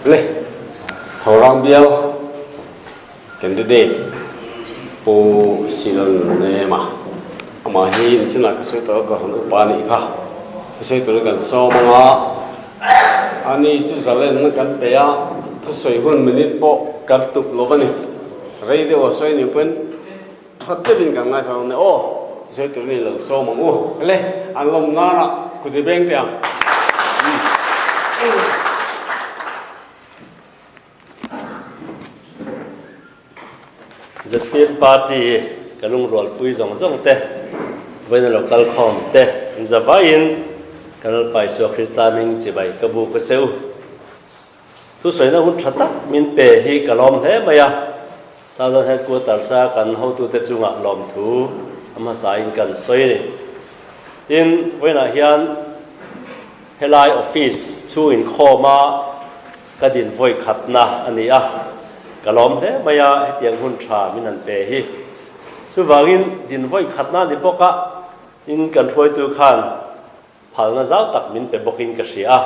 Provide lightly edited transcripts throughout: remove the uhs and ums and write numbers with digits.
Le Thorang bial candidate Pu Silan Nema amah hi nichinah ka sawi tawh a ka rawn upa a nih kha thusawi turin kan sawm ang a ani chu zalenna kan pe a thusawi hun minute pawh kan tuk lo a ni rei deuh a sawi ni pawhin tha deuhin kan ngaithla dawn nia aw thusawi turin i lo sawm ang u le an lawm nanah kut i beng teh ang. ZPM Party ka lungrualpui zawng zawng te, vawiina lo kal khawm te an za vaiin kan Lalpa Isua Krista hming chibai ka buk a che u. Thusawiina hun tha tak min pe hi ka lawm hle mai a, Southern Headquarters a kan hotute chungah lawmthu a hmasain kan sawi a ni. Tin, vawiinah hian helai office chhung inkhawma Ka din vawi khatna a ni a, ka lawm hle mai a, hetiang hun tha min han pe hi. Chuvangin din vawi khatna a ni bawk a, tin kan hruaitu khan phalna zau tak min pe bawkin ka hria a,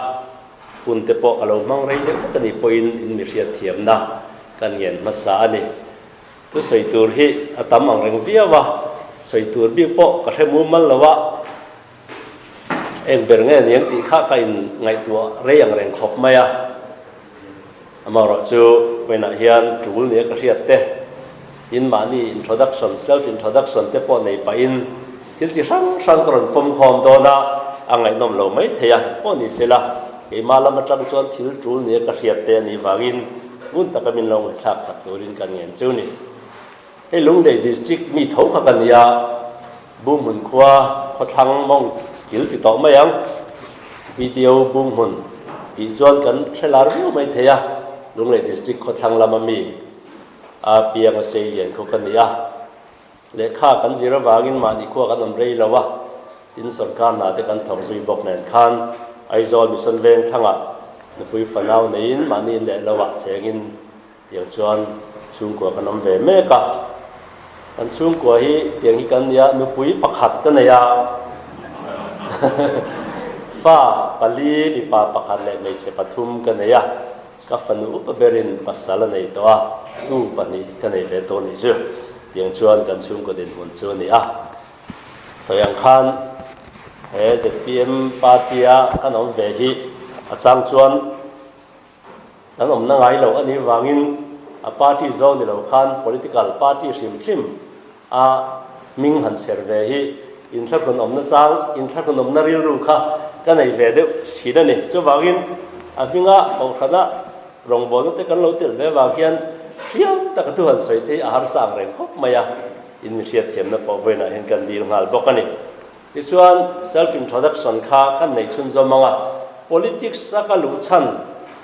hun te pawh ka lo hmang rei deuh vek a nih pawhin in mi hriatthiamna kan ngen hmasa a ni. Thusawi tur hi a tam ang reng viau a, sawi tur bik pawh ka hre mumal lo a, Eng ber nge niang tih kha ka in ngaihtuah rei ang reng khawp mai a. Amaherawh chu vawiinah hian tul nia ka hriat te, in mahni introduction, self introduction te pawh nei pahin thil chi hrang hrang ka rawn fawm khawm dawn a, a ngaihnawm lo mai thei a, pawh ni se la, keimah lam atang chuan thil tul nia ka hriat te a nih vangin ngun taka min lo ngaihthlak sak turin kan ngen chu ni. Hei Lunglei District mi tho kha ka nia, Bunghmun khua khawthlang mawng kil ti tawh mai ang. Video Bunghmun tih chuan kan hre lar viau mai thei a, Lunglei District khawthlang lama mi a piang a sei lian khaw ka ni a. Lehkha kan zir avangin mahni khua kan awm rei lo a, tin sorkar hna te kan thawk zui bawk nen khan Aizawl Mission Veng thlangah nupui fanau neiin mahni in leh lo ah chengin Tiang chuan chhungkua kan awm ve mek a, kan chhungkua hi tiang hi kan nia, nupui pakhat ka nei a, fa pali mipa pakhat leh hmeichhe pathum ka nei a, ka fanu upa berin pasal a nei tawh a, tu pahnih ka nei ve tawh nih chu, tiang chuan kan chhungkaw dinhmun chu a ni a. Sawi ang khan he zpm party a kan awm ve hi a chang chuan Kan awmna ngai lo a nih vangin a party zawng ni lo khan political party hrim hrim a hming han chher ve hi inthlahrun awmna chang, inthlahrun awmna rilru kha ka nei ve deuh thin a ni. Chuvangin a hminga kohhrana rawngbawlna te kan lo telh ve vang hian hriam taka thu han sawi te hi a harsa ang reng khawp mai a, in mi hriatthiamna pawh vawiinah hian kan dil nghal bawk a ni. Tichuan, self introduction kha kan nei chhunzawm ang a, politics a ka luh chhan,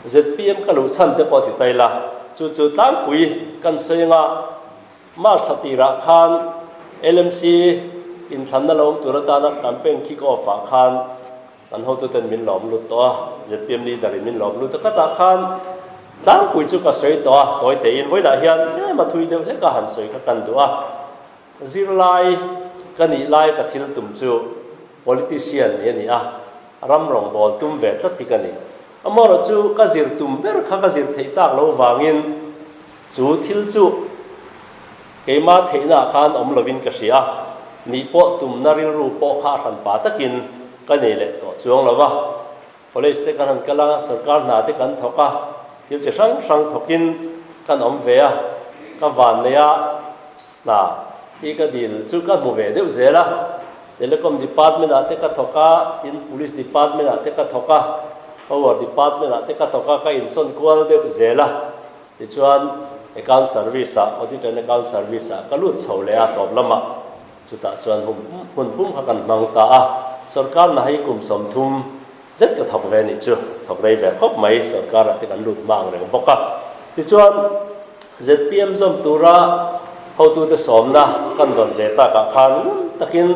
zpm ka luh chhan te pawh ti ta ila, chu chu tlangpui kan sawi ang a, March thla tirah khan LMC inthlanna lo awm tur atana campaign kick off ah khan kan hotuten min lawm lut tawh a, zpm leader in min lawm lut a, ka tah khan tlangpui chu ka sawi tawh a, tawi tein vawiinah hian tlem a thui deuh hlek a han sawi kha kan duh a. Zirlai ka nih lai ka thil tum chu politician hi a ni a, ram rawngbâwl tum ve tlat hi ka ni. Amaherawh chu ka zir tum ber kha ka zir theih tâk lo vangin chu thil chu keimah theihnaah khan awm lovin ka hria a, nih pawh tumna rilru pawh kha a hranpa takin ka nei leh tawh chuang lo va. College te kan han kal a, sorkar hna te kan thawk a, thil chi hrang hrang thawkin kan awm ve a, ka vannei a, Hna hi ka dil chu ka hmu ve deuh zel a, Telecom department ah te ka thawk a, tin Police department ah te ka thawk a, Power department ah te ka thawk a, ka insawn kual deuh zel a, tichuan Account Service ah, Audit and Account Service ah ka lut chho leh a tawp lamah, chutah chuan hun pum kha kan hmang ta a, sorkar hna hi kum 30 zet ka thawk ve nih chu, thawk rei ve khawp mai, sorkar ah te kan lut hma ang reng bawk a, tichuan zpm zawm tura hotute sawmna kan rawn ve takah khan ngun takin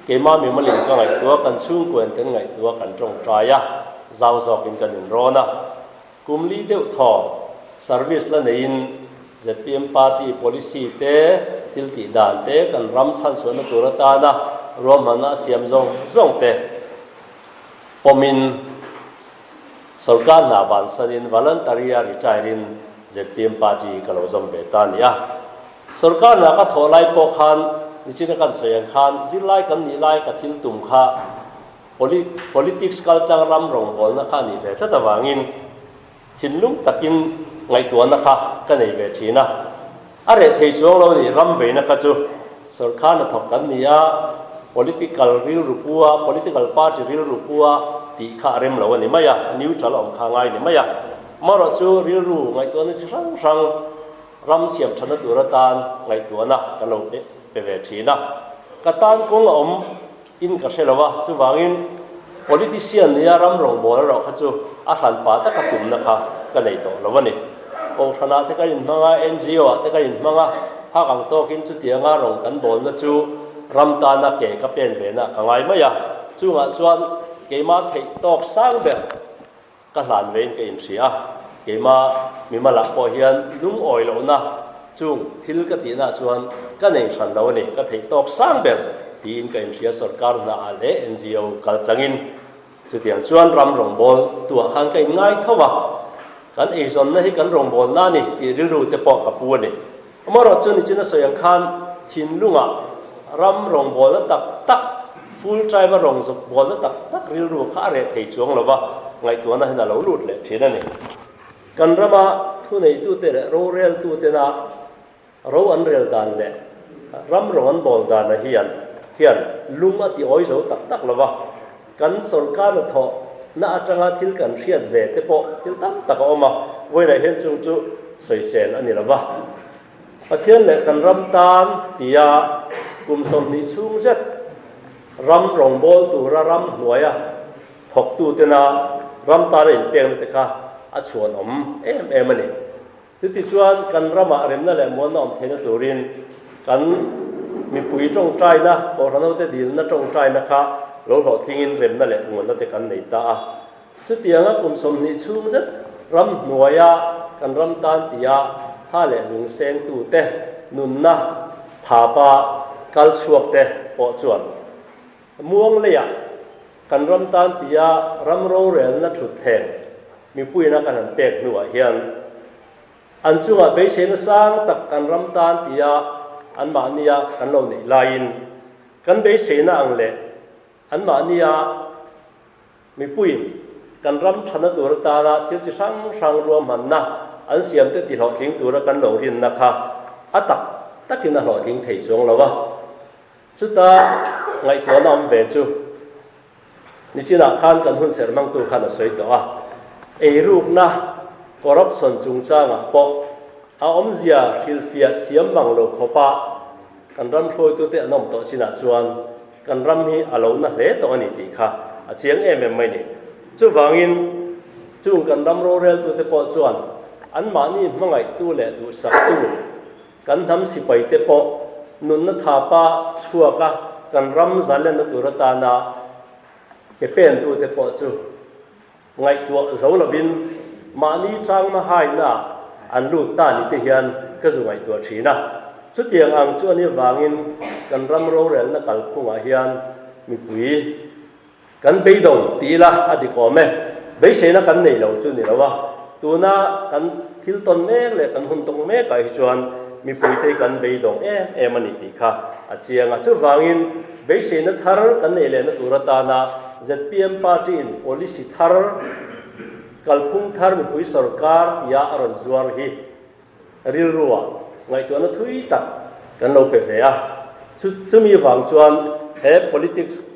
keimah mimalin ka ngaihtuah, kan chhungkuain kan ngaihtuah, kan tawngtai a, zau zawkin kan inrawn a. Kum li deuh thaw service la neiin zpm party policy te, thil tih dan te, kan ram chhanchhuahna tur atana ruahmanna a siam zawng zawng te pawmin, Sorkar hna bansanin voluntary a retire in zpm party ka lo zawm ve ta a ni a. Sorkar hna ka thawh lai pawh khan nichina kan sawi ang khan zirlai kan nih lai ka thil tum kha politics kaltlang ram rawngbawlna kha a nih ve tlat avangin thinlung takin ngaihtuahna kha ka nei ve thin a. A reh thei chuang lo ni, ram veina kha chu sorkar hnathawk kan ni a, political rilru pu a, political party rilru pu a tih kha a rem lo a ni mai a, neutral a awm kha a ngai ni mai a. Amaherawh chu rilru ngaihtuahna chi hrang hrang ram siam thatna tur atan ngaihtuahna kan lo pe ve thin a. Ka tan kawng a awm in ka hre lo a, chuvangin politician nia ram rawngbâwl erawh kha chu a hran pah taka tumna kha ka nei tawh lo a ni. Kohhranah te kan inhmang a, NGO ah te kan inhmang a, phak ang tawkin chutianga rawng kan bâwlna chu ram tana ke ka pen vena ka ngai mai a, chungah chuan keimah theih tawk sang ber Ka hlan vein ka inhria a, keima mimalah pawh hian lungawi lohna chung thil ka tihna chuan ka nei hran lo a ni, ka theih tawk sang ber tiin ka inhria sorkar hnaah leh NGO kal tlangin chutiang chuan ram rawngbâwl tuah khan ka inngai tho a, kan eizawnna hi kan rawngbâwlna a ni tih rilru te pawh ka pu a ni. Amaherawhchu nichin a sawi ang khan thinlungah ram rawngbawlna tak tak, full time a rawng zawk bawlna tak tak rilru kha a reh thei chuang lo va, ngaihtuahna hian a lo lut leh thin a ni. Kan rama thuneitute leh roreltutena ro an rel dan leh ram rawng an bawl dana hian hian lung a ti awi zo tak tak lo va, Kan sorkar hnathawh na atanga thil kan hriat ve te pawh thil tam tak a awm a, vawiinah hian chung chu sawisel a ni lo va. Pathian leh kan ram tan tia kum 20 chhung zet ram rawngbâwl tura ram hnuaia thawktutena ram tana inpekna te kha a chhuanawm em em a ni. Chutichuan, kan ramah remna leh muanna awm theihna turin kan mipui tawngtaina, Kohhranhote dilna tawngtaina kha lo hlawhtlingin remna leh muanna te kan nei ta a. Chutianga kum 20 chhung zet ram hnuaia kan ram tan tia tha leh zung sengtute nunna thapa kal chhuakte pawh chuan muang leiah Kan ram tan tia ram rorelna thutthleng mipuina kan han pek hnuah hian an chungah beiseina sang tak kan ram tan tia anmahnia kan lo neih laiin kan beiseina ang leh anmahnia mipuiin kan ram thana tur atana thil chi hrang hrang ruahmanna an siamte tihlawhtling tura kan lo rinna kha a tak takin a hlawhtling thei chuang lo a. Chuta ngaihtuahna awm ve chu nichinah khan kan hun serh hmangtu khan a sawi tawh a, eirukna, corruption, chungchangah pawh a awmzia hrilhfiah thiam mang lo khawpa kan ram hruaitute an awm tawh chinah chuan kan ram hi a lo na hle tawh a ni tih kha a chiang em em mai ni. Chuvangin chung kan ram roreltute pawh chuan anmahni hmangaihtu leh duhsaktu, Kan hnam sipaite pawh nunna thapa chhuaka kan ram zalenna tur atana ke pentute pawh chu ngaihtuah zo lovin mahni tangma haina an lut ta ni te hian ka zu ngaihtuah thin a. Chutiang ang chu a nih avangin kan ram rorelna kalphungah hian mipui Kan beidawng ti ila a dik awm e. Beiseina kan nei lo chu ni lo a, tuna kan thil tawn mek leh kan hun tawng mekah hi chuan mipuite hi kan beidawng em em a ni tih kha a chiang a. Chuvangin beiseina thar kan neih lehna tur atana zpm party-in policy thar, kalphung thar mipui sorkar tia a rawn zuar hi rilrua ngaihtuahna thui tak kan lo pe ve a. Chumi vang chuan he politics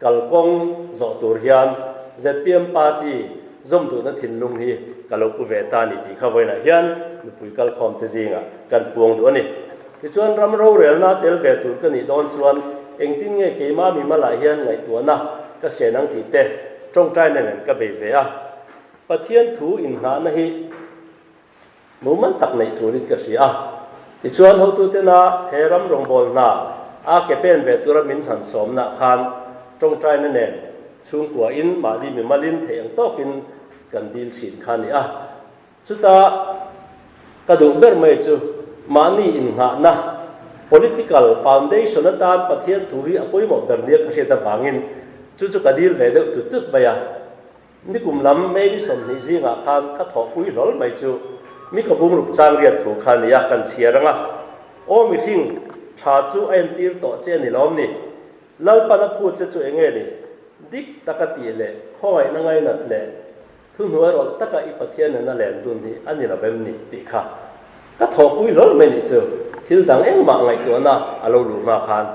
Kalkawng zawh tur hian zpm party zawm duhna thinlung hi ka lo pu ve ta a ni tih kha vawiinah hian mipui kalkhawmte zingah kan puang duh a ni. Tichuan ram rorelna tel ve tur ka nih dawn chuan engtin nge keimah mimalah hian ngaihtuahna ka sian ang tih te tawngtaina nen ka bei ve a. Pathian thu inngahna hi Mumal tak neih turin ka hria a. Tichuan hotutena he ram rawngbâwl hna a ke pen ve tura min hlan sawmna khan tawngtaina nen chhungkuain mahni mimalin theih ang tawkin kan dil thin kha a ni a. Chuta ka duh ber mai chu mahni innghahna, political foundation, atan Pathian thu hi a pawimawh ber nia ka hriat avangin chu chu ka dil ve deuh tut tut mai a. Nikum lam May ni 20 zingah khan ka thawhpui hlawl mai chu mi ka bungruk chang riat thu kha nia kan chhiar ang a, Aw mihring, tha chu a entir tawh che a ni lawm ni? Lalpan a phut che chu enge ni? Dik taka tih leh khawngaihna ngainat leh Thuhnuai rawlh taka i Pathian nena len dun hi a ni lo em ni? tih kha ka thawhpui hlawl mai nih chu thil dang engmah ngaihtuahna a lo luh hma khan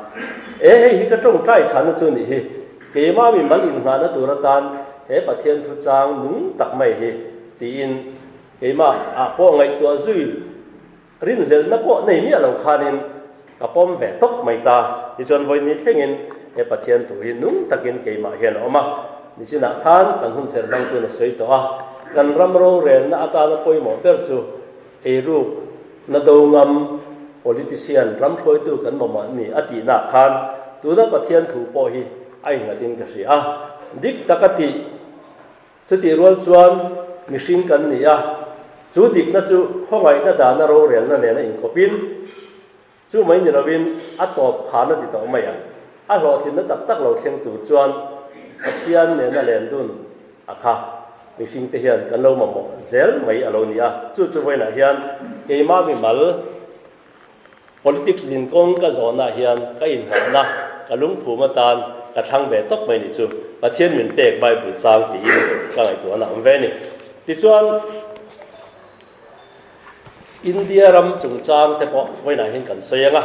e hei hi ka tawngtai chhanna chu nih hi keimah mi mal innghahna tur atan he Pathian thu chang nung tak mai hi tiin keimah ah pawh ngaihtuah zui Rinhlelhna pawh nei miah lo khanin ka pawm ve tawp mai ta. Tichuan vawiin thlengin he Pathian thu hi nung takin keimah hian a awm a. Nichinah khan kan hun serh dangtuin a sawi tawh a, kan ram rorelna atana pawimawh ber chu eiruk na do ngam politician ram hruaitu kan mamawh ni a tihna khan tuna Pathian thu pawh hi a innghatin ka hria a. Dik taka tih Chutih rual chuan mihring kan ni a, chu dikna chu khawngaihna dana rorelna nena inkawpin, chu mai ni lovin a tawp khan a ti tawh mai ang. A hlawhtlinna tak tak lo thleng tur chuan Pathian nena len dun a kha mihringte hian kan lo mamawh zel mai a lo ni a. Chu chu vawiinah hian keimah mimal Politics din kawng ka zawhnaah hian ka inhlawhna ka lungphum atan ka thlang ve tawp mai nih chu Pathian min pek Bible chang tiin ka ngaihtuahna a awm ve a ni. Tichuan, India ram chungchang te pawh vawiinah hian kan sawi ang a,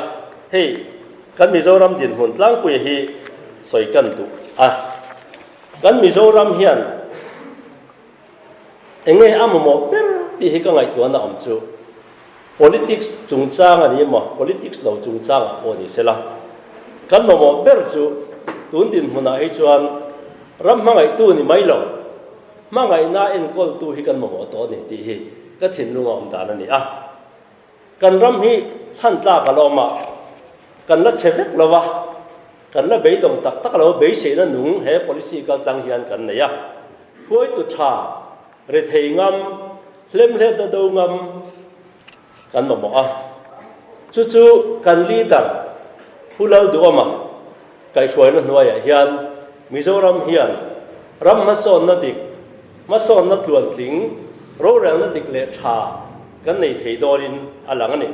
hei kan Mizoram dinhmun tlangpuia hi sawi kan duh a. Kan Mizoram hian Enge a mamawh ber tih hi ka ngaihtuahna awm chu politics chungchang a ni emaw politics lo chungchangah pawh ni sela, kan mamawh ber chu tun dinhmunah hi chuan ram hmangaihtu ni mai lo, hmangaihna enkawltu hi kan mamawh tawh a ni tih hi ka thinlunga awm dan a ni a. Kan ram hi chhan tlak a la awm a, kan la chhe vek lo a, kan la beidawng tak tak lo, beiseina nung he policy kaltlang hian kan nei a. Hruaitu tha, rethei ngam, hlemhletna do ngam kan mamawh a. Chu chu kan leader Pu Lalduhawma kaihhruaina hnuaiah hian Mizoram hian ram hmasawnna dik, hmasawnna tluantling, rorelna dik leh tha kan nei thei dawnin a lang a ni.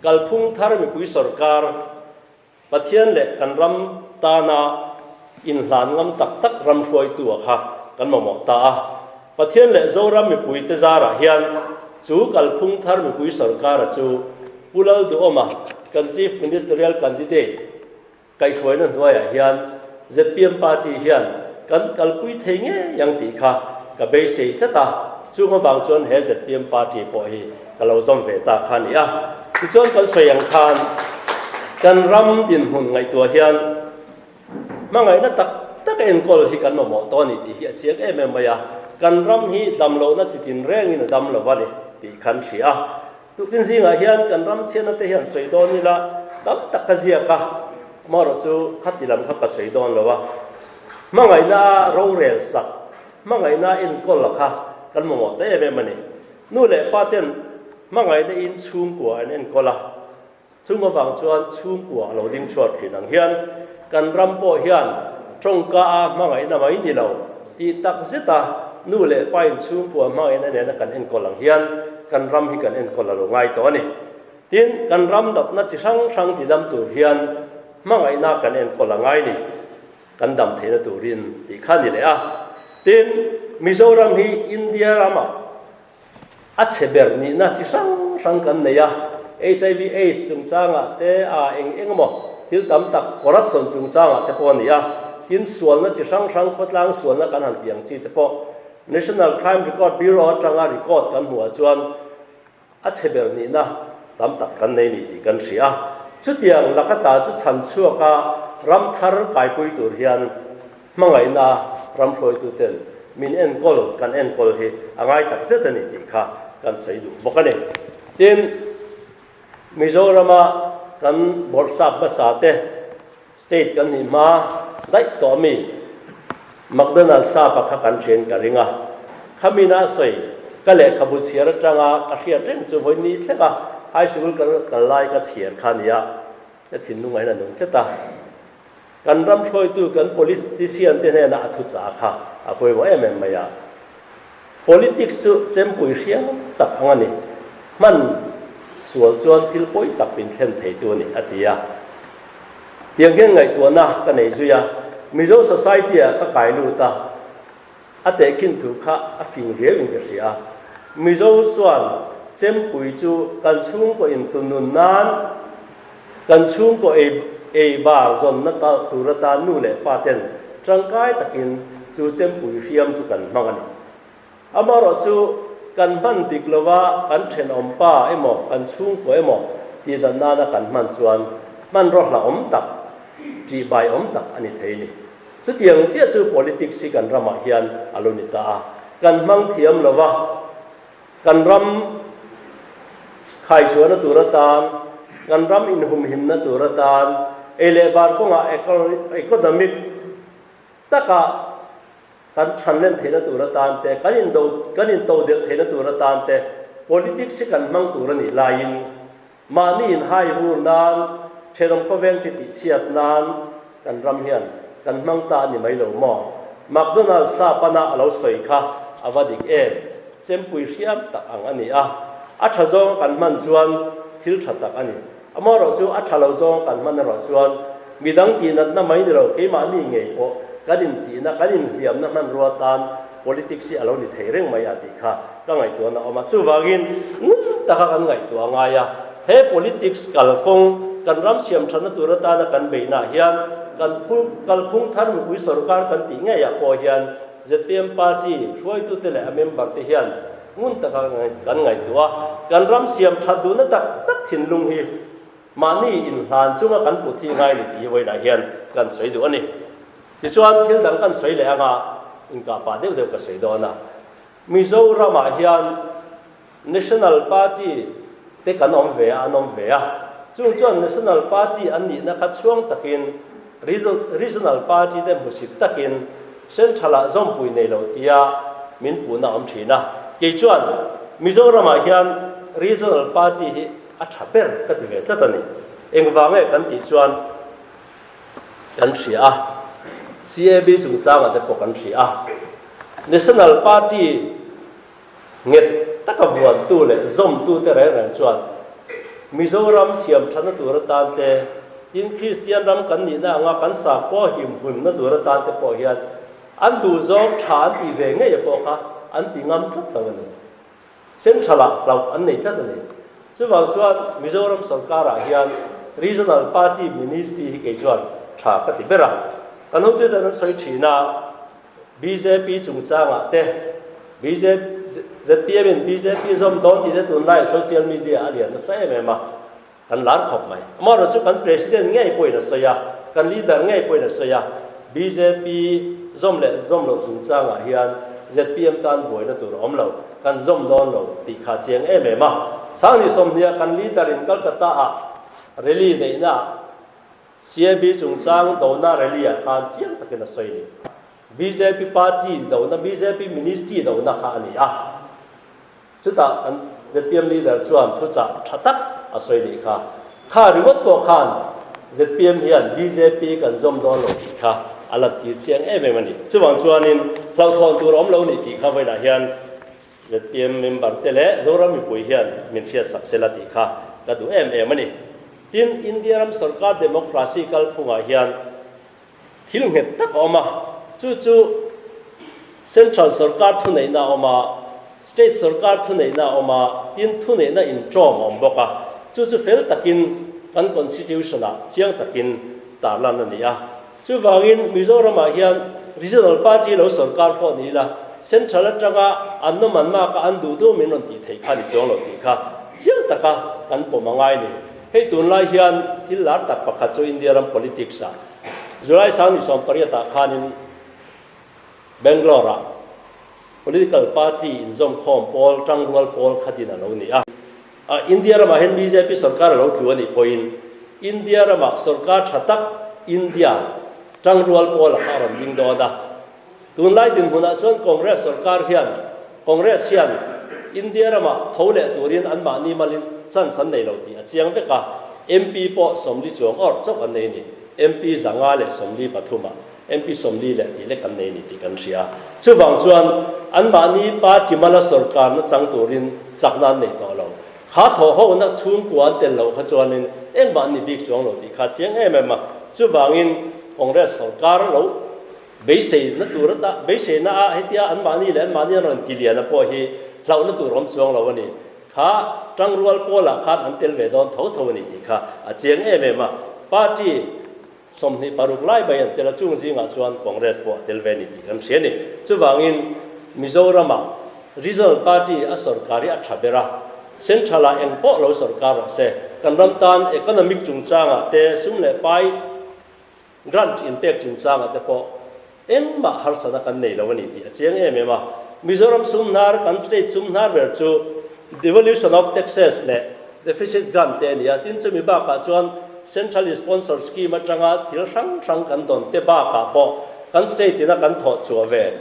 Kalphung thar mipui sorkar Pathian leh kan ram tana inhlan ngam tak tak ram hruaitu a kha kan mamawh ta a. Pathian leh Zoram mipuite zarah hian chu kalphung thar mipui sorkara chu Pu Lalduhawma kan Chief Ministerial Candidate kaihhruaina hnuaiah hian zpm party hian kan kalpui thei ngei ang tih kha ka beisei tlat a, chung avang chuan he zpm party pawh hi ka lo zawm ve ta kha a ni a. Tichuan kan sawi ang khan kan ram dinhmun ngaihtuah hian hmangaihna tak tak enkawl hi kan mamawh tawh a ni tih hi a chiang em em mai a, kan ram hi damlohna chi tinrengin a dam lo a ni tih khan hria a. Tukin zingah hian kan ram chhiatna te hian sawi dawn ila tam tak ka ziak a, amaherawh chu khati lam kha ka sawi dawn lo a, hmangaihna a rorel sak, hmangaihna a enkawl la kha kan mamawh ta em em a ni. Nu leh pa ten hmangaihna in chhungkua an enkawl a, chung avang chuan chhungkua a lo ding chhuat thin ang hian kan ram pawh hian tawngka a hmangaihna mai ni lo tih tak zeta nu leh pa in chhungkua hmangaihna nena kan enkawl ang hian kan ram hi kan enkawl a lo ngai tawh a ni. Tin, kan ram natna chi hrang hrang tidam tur hian hmangaihna kan enkawl a ngai ni. Kan dam theihna turin tih kha a ni leh a. Tin, Mizoram hi India ramah a chhe ber nihna chi hrang hrang kan nei a. Hiv aids chungchangah te a eng eng emaw thil tam tak corruption chungchangah te pawh a ni a. Tin, sualna chi hrang hrang khawtlang sualna kan han tih ang chi te pawh National Crime Record Bureau atanga record kan hmuhah chuan A chhe ber nihna tam tak kan nei ni tih kan hria a, chutiang laka ta chu chhan chhuaka ram thar kaipui tur hian hmangaihna ram hruaituten min enkawl kan enkawl hi a ngai tak zet a ni tih kha kan sawi duh bawk a ni. Tin, Mizorama kan bawrhsap hmasa te State kan nih hma daih tawh ami? McDonald sapa kha kan thian ka ring a, khamina a sawi, ka lehkhabu chhiar atanga ka hriat reng chu vawi ni thleng a high school kal kal lai ka chhiar kha nia, ka thinlungah hian a nung tlat a. Kan ram hruaitu kan politician te hnenah a thu chah kha a pawimawh em em mai a. Politics chu chempui hriam tak ang a ni. Hman sual chuan thil pawi tak min thlen theitu a ni, a ti a. Tiang hian ngaihtuahna ka nei zui a, Mizo Society-ah ka kai lut a, a tehkhin thu kha a fing riauin ka hria. Mizo chuan chempui chu kan chhungkaw intunun nan, kan chhungkaw ei ei bar zawnna tur atan nu leh pa ten tangkai takin chu chempui hriam chu kan hmang a ni. Amaherawh chu kan hman dik lova kan thenawm pa emaw kan chhungkaw emaw tihdan nana kan hman chuan hmanraw hlauhawm tak, ṭihbaiawm tak a ni thei a ni. Chutiang chiah chu politics hi kan ramah hian a lo ni ta a, kan hmang thiam lo va, kan ram khaichhuahna tur atan, kan ram inhumhimna tur atan, ei leh bar kawngah economic taka kan thanlen theihna tur atan te, kan indo kan intodelh theihna tur atan te politics hi kan hmang tur a nih laiin, Mahni inhai vur nan, thenawm khawveng te tihchhiat nan kan ram hian kan hmang ta a ni mai lo maw? McDonald sa pana a lo sawi kha a va dik em? Chempui hriam tak ang a ni a, a tha zawnga kan hman chuan thil tha tak a ni. Amaherawh chu a tha lo zawnga kan hman erawh chuan midang tihnatna mai ni lo, keimahni ngei pawh kan intihna, kan inhliamna hmanrua tan politics hi a lo ni thei reng mai a tih kha Ka ngaihtuahna a awm a, chuvangin ngun taka kan ngaihtuah a ngai a, he politics kalkawng kan ram siam thatna tur atana kan beihnaah hian kan kalphung thar mipui sorkar kan tih ngeiah pawh hian zpm party hruaitute leh a member te hian ngun taka kan ngaihtuah a, kan ram siam that duhna tak tak thinlung hi mahni inhlan chunga kan put hi ngai ni tih hi vawiinah hian kan sawi duh a ni. Tichuan thil dang kan sawi leh anga inkah pah deuh deuh ka sawi dawn a. Mizoramah hian National Party te kan awm ve a, an awm ve a. Chung chuan National Party an nihna kha chhuang takin Regional Party te hmusit takin Central-ah zawmpui nei lo tia min puhna a awm thin a. Kei chuan Mizoramah hian Regional Party hi a tha ber ka ti ve tlat a ni. Engvang nge kan tih chuan kan hria a, CAB chungchangah te pawh kan hria a. National Party nghet taka vuantu leh zawmtu te reng reng chuan Mizoram siam thatna tur atan te, tin Kristian ram kan nihna anga kan sakhua him hunna tur atan te pawh hian an duhzawng tha an tih ve ngei pawh kha an ti ngam tlat lo a ni. Central-ah hlauh an nei tlat a ni. Chuvang chuan Mizoram sorkarah hian Regional Party Ministry hi kei chuan tha ka ti ber a. Kan hotute an sawi thin a, bjp chungchangah te, zpm in bjp zawm dawn tih te tunlai social media a lian nasa em em a, kan lar khawp mai. Amaherawhchu kan President ngei pawhin a sawi a, kan leader ngei pawhin a sawi a, bjp zawm leh zawm loh chungchangah hian zpm tan buaina tur a awm lo, kan zawm dawn lo tih kha a chiang em em a. Sangni sawmhniah kan leader in Calcutta-ah rally neihnaah CAB chungchang dona rally-ah khan chiang takin a sawi a ni. Bjp party dona, bjp ministry dona kha a ni a. Chutah kan zpm leader chuan thuchah tha tak a sawi nih kha. Kha ringawt pawh khan zpm hian bjp kan zawm dawn lo tih kha a la tir chiang em em a ni. Chuvang chuanin hlauhthawn tur a awm lo nih tih kha vawiinah hian zpm member te leh Zoram mipui hian min hriatsak sela tih kha ka duh em em a ni. Tin, India ram sorkar democracy kalphungah hian Thil nghet tak a awm a, chu chu Central sorkar thuneihna a awm a, State sorkar thuneihna a awm a, tin thuneihna inṭawm a awm bawk a, chu chu fel takin kan Constitution-ah chiang takin tarlan a ni a. Chuvangin Mizoramah hian Regional Party lo sorkar pawh ni ila, Central atanga an nawm an maka an duh duh min rawn tih theih kha ni chuang lo tih kha chiang taka kan pawm a ngai ni. Hei tunlai hian thil lar tak pakhat chu India ram politics-ah July 2018-ah khanin Bangalore-ah political party inzawmkhawm pawl tangrual pawl kha din a lo ni a. India ramah hian bjp sorkar a lo tlu a nih pawhin India ramah sorkar tha tak India tangrual pawl a kha a rawn ding dawn a. Tunlai dinhmunah chuan Congress sorkar hian Congress hian India ramah tho leh turin anmahni malin chance an nei lo tih a chiang vek a, MP pawh 40 chuang awrh chauh an nei a ni, MP 543 ah. MP 40 leh tih lek an nei a ni tih kan hria. Chuvang chuan anmahni party mala sorkarna chang turin chakna an nei tawh lo. Kha thawhhona chhungkua an tel loh kha chuanin engmah an ni bik chuang lo tih kha a chiang em em a. Chuvangin Congress sorkar lo beiseina tur ata beiseina a hetia anmahni leh anmahni an rawn tilian a pawh hi hlauhna tur awm chuang lo a ni. Kha tangrual pawlah khan an tel ve dawn tho tho a ni tih kha a chiang em em a. Party 26 lai mai an tel a, chung zingah chuan Congress pawh a tel ve a ni tih kan hria a ni. Chuvangin Mizoramah Regional Party a sorkar hi a tha ber a, Central-ah eng pawh lo sorkar rawh se, kan ram tan economic chungchangah te, sum leh pai grant inpek chungchangah te pawh engmah harsatna kan nei lo a ni tih a chiang em em a. Mizoram sum hnar, kan state sum hnar ber chu devolution of taxes leh deficit grant te a ni a, tin chumi bakah chuan central sponsor scheme atanga thil hrang hrang kan dawn te bakah pawh kan state ina kan thawh chhuah ve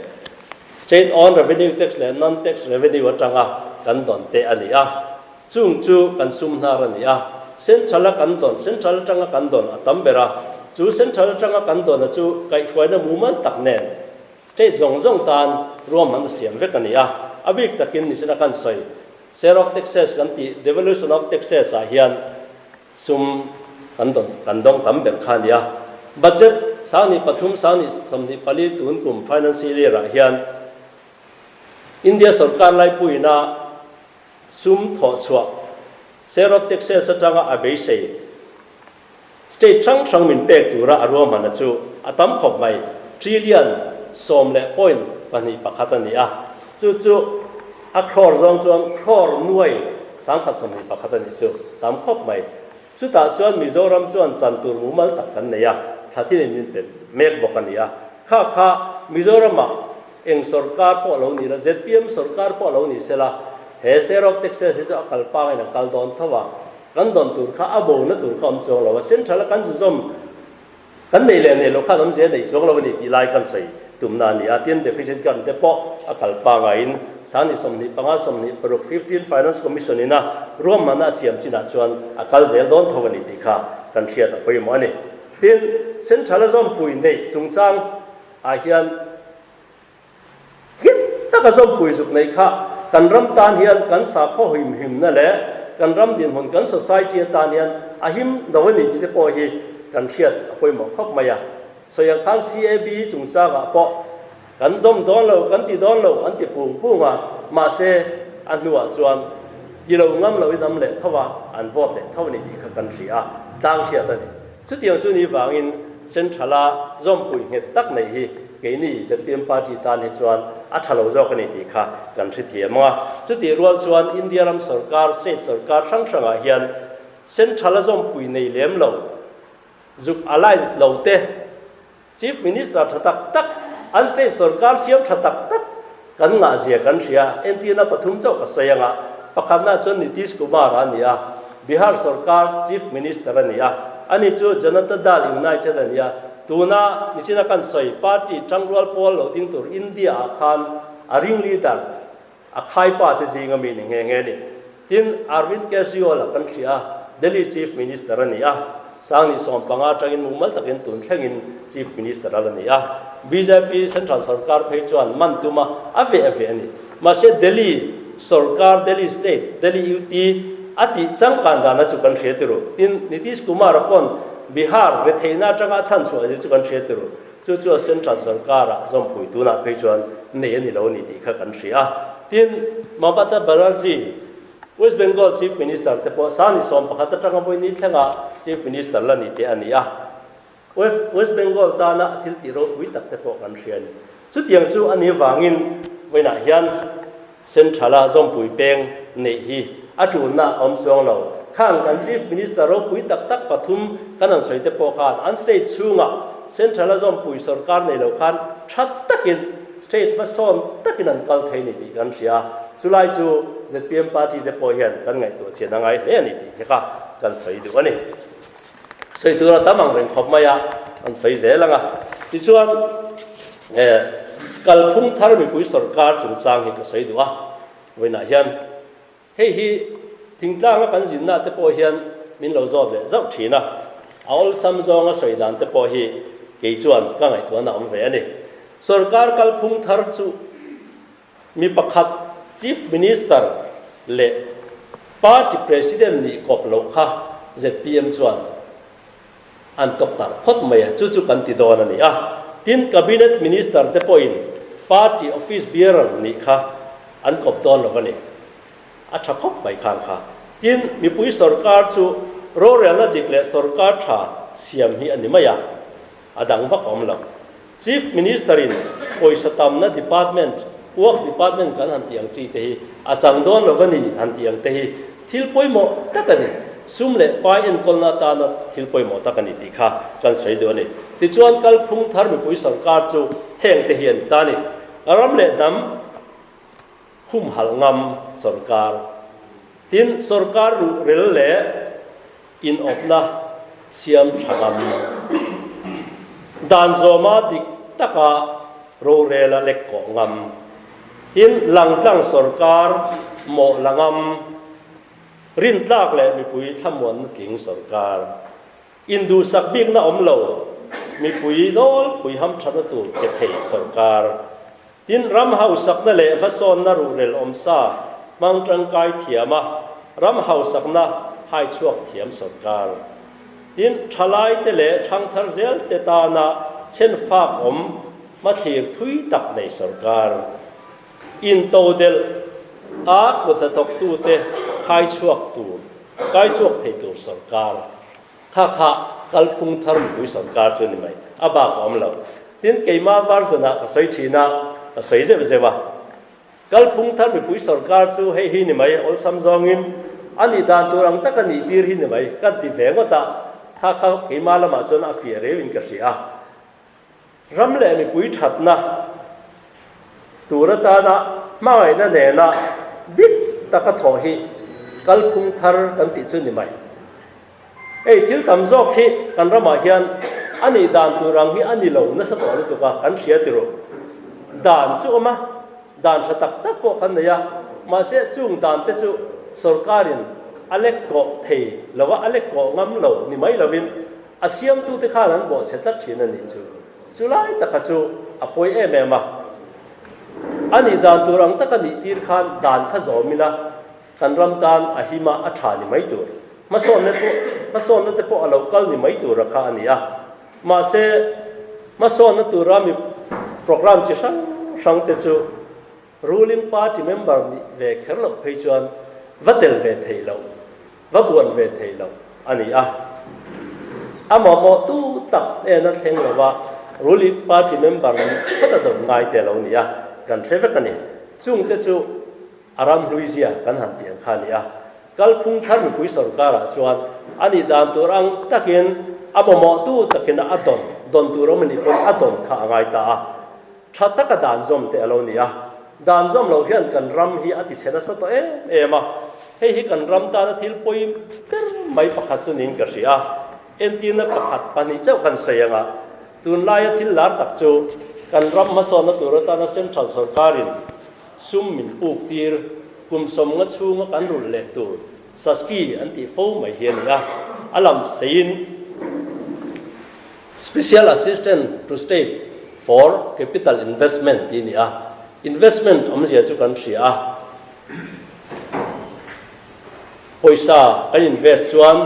state own revenue tax leh non tax revenue atanga kan dawn te a ni a. Chung chu kan sum hnar a ni a, Central a kan dawn, Central atanga kan dawn a tam ber a, chu Central atanga kan dawn a chu kaihhruaina mumal tak nen State zawng zawng tan ruahman siam vek a ni a, a bik takin nichina kan sawi Share of Taxes kan tih Devolution of Taxes ah hian sum kan dawn kan dawng tam ber kha a ni a. Budget 2003 2024 tun kum Financial Year ah hian India sorkar laipuiina Sum thawh chhuah, Share of Taxes atanga a beisei, State hrang hrang min pek tura a ruahmanna chu a tam khawp mai, trillion sawm leh point pahnih pakhat a ni a, chu chu a crore zawng chuan crore nuai 121 a nih chu tam khawp mai. Chutah chuan Mizoram chuan chan tur mumal tak kan nei a, thla thilin min pe mek bawk a ni a. Kha kha Mizoramah eng sorkar pawh lo ni la, zpm sorkar pawh lo ni sela, he Share of Taxes hi chu a kal pangin a kal dawn tho a, kan dawn tur kha a bona tur kha awm chuang lo a, Central a kan zu zawm Kan nei leh nei lo khan awmzia nei chuang lo a ni tih lai kan sawi tumna a ni a, tin deficit grant te pawh a kal pangaiin 2025 26 15 Finance Commission ina ruahmanna a siam chinah chuan a kal zel dawn tho a ni tih kha kan hriat a pawimawh a ni. Tin, Central a zawmpui neih chungchang ah hian Hlim taka zawmpui zuk neih kha kan ram tan hian kan sakhaw himhimna leh kan ram dinhmun kan society atan hian a him lo a ni tih te pawh hi kan hriat a pawimawh khawp mai a. Sawi ang khan CAB chungchangah pawh kan zawm dawn lo, kan ti dawn lo an ti pung pung a, mahse a hnuah chuan ti lo ngam loin am leh tho a, an vote leh tho a ni tih kha kan hria a, tlang hriat a ni. Chutiang chu ni vangin Central-a zawmpui nghet tak neih hi keini zpm party tan hi chuan a tha lo zawk a ni tih kha kan hrethiam ang a. Chutih rual chuan India ram sorkar, state sorkar hrang hrangah hian Central-a zawmpui nei lem lo, zuk alliance lo te, Chief Minister tha tak tak, an state sorkar siam tha tak tak kan ngahzia kan hria. Entirna pathum chauh ka sawi ang a, pakhatna chuan Nitish Kumar a ni a, Bihar sorkar Chief Minister a ni a, ani chu Janata Dal United a ni a, tuna nichina kan sawi party tangrual pawl lo ding tur India ah khan a ring leader a khaipa te zinga mi ni nghe nghe a ni. Tin, Arvind Kejriwal a kan hria a, Delhi Chief Minister a ni a, 2015 atangin mumal takin tun thlengin Chief Minister a la ni a. Bjp Central sorkar phei chuan man tum a, a veh a veh a ni. Mahse Delhi sorkar, Delhi State, Delhi UT a tih changkan dana chu kan hria tiru. Tin, Nitish Kumar a pawn Bihar retheihna atanga a chhanchhuah zir chu kan hria tiru. Chu chu a Central sorkar-ah zawmpui tunah phei chuan nei a ni lo a ni tih kha kan hria a. Tin, Mamata Banerjee, West Bengal Chief Minister te pawh 2011 atanga vawi ni thlenga Chief Minister la ni te a ni a. West Bengal tana thil tih ropui tak te pawh kan hria a ni. Chutiang chu a nih vangin vawiinah hian Central-a zawmpui peng neih hi a tulna a awm chuang lo. Khang kan Chief Minister ropui tak tak pathum kan han sawi te pawh khan an state chhungah Central-a zawmpui sorkar nei lo khan tha takin state hmasawn takin an kal thei a ni tih kan hria. Chulai chu zpm party te pawh hian kan ngaihtuah chian a ngai hle a ni tih hi kha kan sawi duh a ni. Sawi tur a tam ang reng khawp mai a, an sawi zel ang a. Tichuan, kalphung thar mipui sorkar chungchang hi ka sawi duh a, vawiinah hian hei hi thingtlanga kan zinna te pawh hian min lo zawt leh zauh thin a, a awlsam zawnga sawi dan te pawh hi. kei chuan ka ngaihtuahna awm ve a ni. Sorkar kalphung thar chu mi pakhat Chief Minister leh Party President nih kawp loh kha zpm chuan an tawk tarh phawt mai a, chu chu kan ti dawn a ni a. Tin, Cabinet Minister te pawhin Party Office Bearer nih kha an kawp dawn lo a ni. A tha khawp mai khan kha. Tin, mipui sorkar chu rorelna dik leh sorkar tha siam hi a ni mai a, a dang vak awm lo. Chief Minister in pawisa tamna department, Works department kan han tih ang chi te hi a chang dawn lo a ni han tih ang te hi thil pawimawh tak a ni. Sum leh pai enkawlna atana thil pawimawh tak a ni tih kha kan sawi duh a ni. Tichuan kalphung thar mipui sorkar chu heng te hi a ni ta a ni. Ram leh hnam. Humhalh ngam sorkar. Tin, sorkar ruhrel leh inawpna siam tha ngam. Dan zawma dik taka rorela lek kawh ngam. Tin, langtlang sorkar mawh la ngam. Rintlak leh mipui thlamuanna tling sorkar. Induhsak bikna awm lo, mipui nawlpui hamthatna tur pe thei sorkar. Tin, ram hausakna leh hmasawnna ruhrel awmsa hmang tangkai thiam a, ram hausakna haichhuak thiam sorkar. Tin, thalaite leh thangthar zelte tana chhenfak awm hmathlir thui tak nei sorkar. Intodelh a kut hnathawktute khaichhuak tur, kaichhuak thei tur sorkar. Kha kha kalphung thar mipui sorkar chu ni mai, a bak a awm lo. Tin, keimah version-ah ka sawi thin a, ka sawi zeuh zeuh a. Kalphung thar mipui sorkar chu hei hi ni mai, awlsam zawngin a nih dan tur ang taka nih tir hi ni mai, kan ti ve ngawt a. Kha kha keimah lamah chuan a fiah reuhin ka hria a. Ram leh mipui thatna tur atana hmangaihna nena dik taka thawh hi kalphung thar kan tih chu ni mai. Hei thil tam zawk hi kan ramah hian a nih dan tur ang hi a ni lo nasa tawh lutuk a, kan hria ti rawh. Dan chu awm a, dan tha tak tak pawh kan nei a, mahse chung dan te chu sorkarin a lek kawh thei lo a, a lek kawh ngam lo ni mai lovin A siamtute khan an bawhchhe tlat thin a nih chu. Chu lai taka chu a pawi em em a. A nih dan tur ang taka nih tir khan dan kha zawm ila kan ram tan a him a, a tha ni mai tur. Hmasawnna pawh hmasawnna te pawh a lo kal ni mai tura kha a ni a. Mahse, hmasawnna tura mi programme chi hrang hrang te chu ruling party member nih ve kher loh phei chuan va tel ve theih loh. Va buan ve thei lo a ni a. A mamawhtu tak hnena thleng lova ruling party member nih phawt a dawn ngai te lo ni a, kan hre vek a ni. Chungte chu a ram hlui zia kan han tih ang kha a ni a. Kalphung thar mipui sorkarah chuan a nih dan tur ang takin a mamawhtu takin a dawn dawn tur awm a nih pawn a dawn kha a ngai ta a. Tha taka dan zawm te a lo ni a. Dan zawm loh hian kan ram hi a tichhe nasa tawh em em a. Hei hi kan ram tana thil pawi ber mai pakhat chu niin ka hria a. Entirna pakhat pahnih chauh kan sawi ang a, tunlaia thil lar tak chu kan ram hmasawnna tur atana Central sorkarin sum min puk tir kum sawmnga chhunga kan rulh leh tur Saski an tih fo mai hi a ni a. A lam seiin Special Assistant to State for Capital Investment tih a ni a. Investment awmzia chu kan hria a. Pawisa kan invest chuan,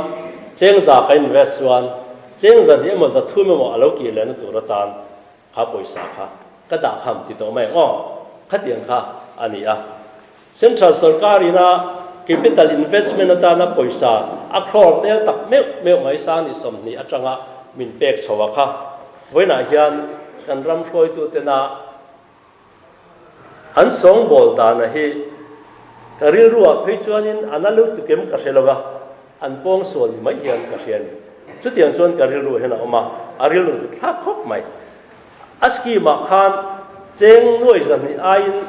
chengza kan invest chuan, chengza hnih emaw za thum emaw a lo kir lehna tur atan kha pawisa kha ka dah kham ti tawh mai ang aw, khatiang kha a ni a. Central sorkar ina capital investment atana pawisa a crore tel tak meuh meuh mai sang ni 20 atanga min pek chho a kha. Vawiinah hian kan ram hruaitutena An sawngbawl dana hi ka rilruah phei chuanin a na lutuk em ka hre lo va, an pawngsual ni mai hian ka hria a ni. Chutiang chuan ka rilru hian a awm a, a rilru chu thlak khawp mai. A scheme-ah khan cheng nuai zahnih aiin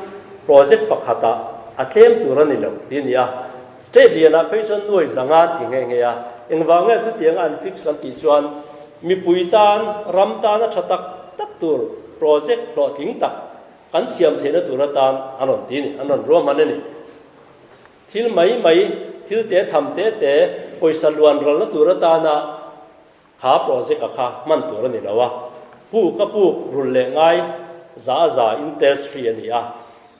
project pakhatah a tlem tur a ni lo ti a ni a. State lianah phei chuan nuai zanga an ti nghe nghe a, engvang nge chutianga an fix an tih chuan mipui tan, ram tana tha tak tak tur project hlawhtling tak kan siam theihna tur atan an rawn ti a ni, an rawn ruahman a ni. Thil mai mai, thil te tham te te, pawisa luan ralna tur atana kha project-a kha hman tur a ni lo a. Puk a puk rulh leh ngai za a za in test free a ni a,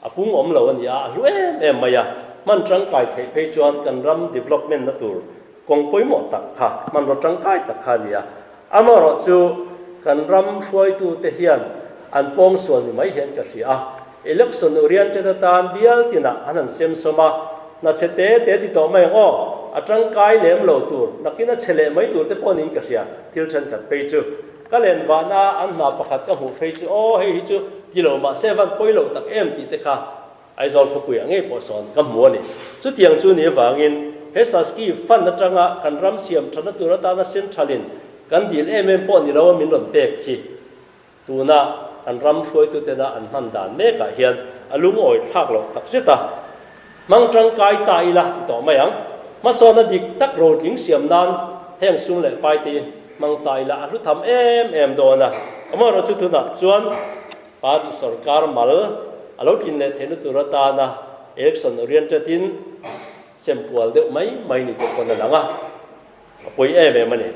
a pung awm lo a ni a, a hlu em em mai a, hman tangkai theih phei chuan kan ram development na tur kawng pawimawh tak kha, hmanraw tangkai tak kha a ni a. Amaherawhchu kan ram hruaitute hian an pawngsual ni mai hian ka hria a, election oriented atan bial tinah an han sem sawm a, hna chhe te te ti tawh mai ang aw, a tangkai lem lo tur, nakin a chhe leh mai tur te pawh niin ka hria, thil thenkhat phei chu. Ka len vahna an hna pakhat ka hmuh phei chu aw hei hi chu ti lo mahse van pawi lo tak em tih te kha Aizawl khawpuiah ngei pawh sawn ka hmu a ni. Chutiang chu ni avangin he Saski fund atanga kan ram siam thatna tur atana central-in kan dil em em pawh ni lo a min rawn pek hi tuna kan ram hruaitutena an hman dan mekah hian a lungawi thlak loh tak zet a. Hmang tangkai ta ila ti tawh mai ang. Hmasawnna dik tak rotling siam nan heng sum leh pai te hi hmang ta ila a hlu tham em em dawn a. Amaherawh chu tunah chuan party sorkar mal a lo tlin leh theihna tur atana election oriented in sem kual deuh mai mai ni te pawn a lang a, a pawi em em a ni.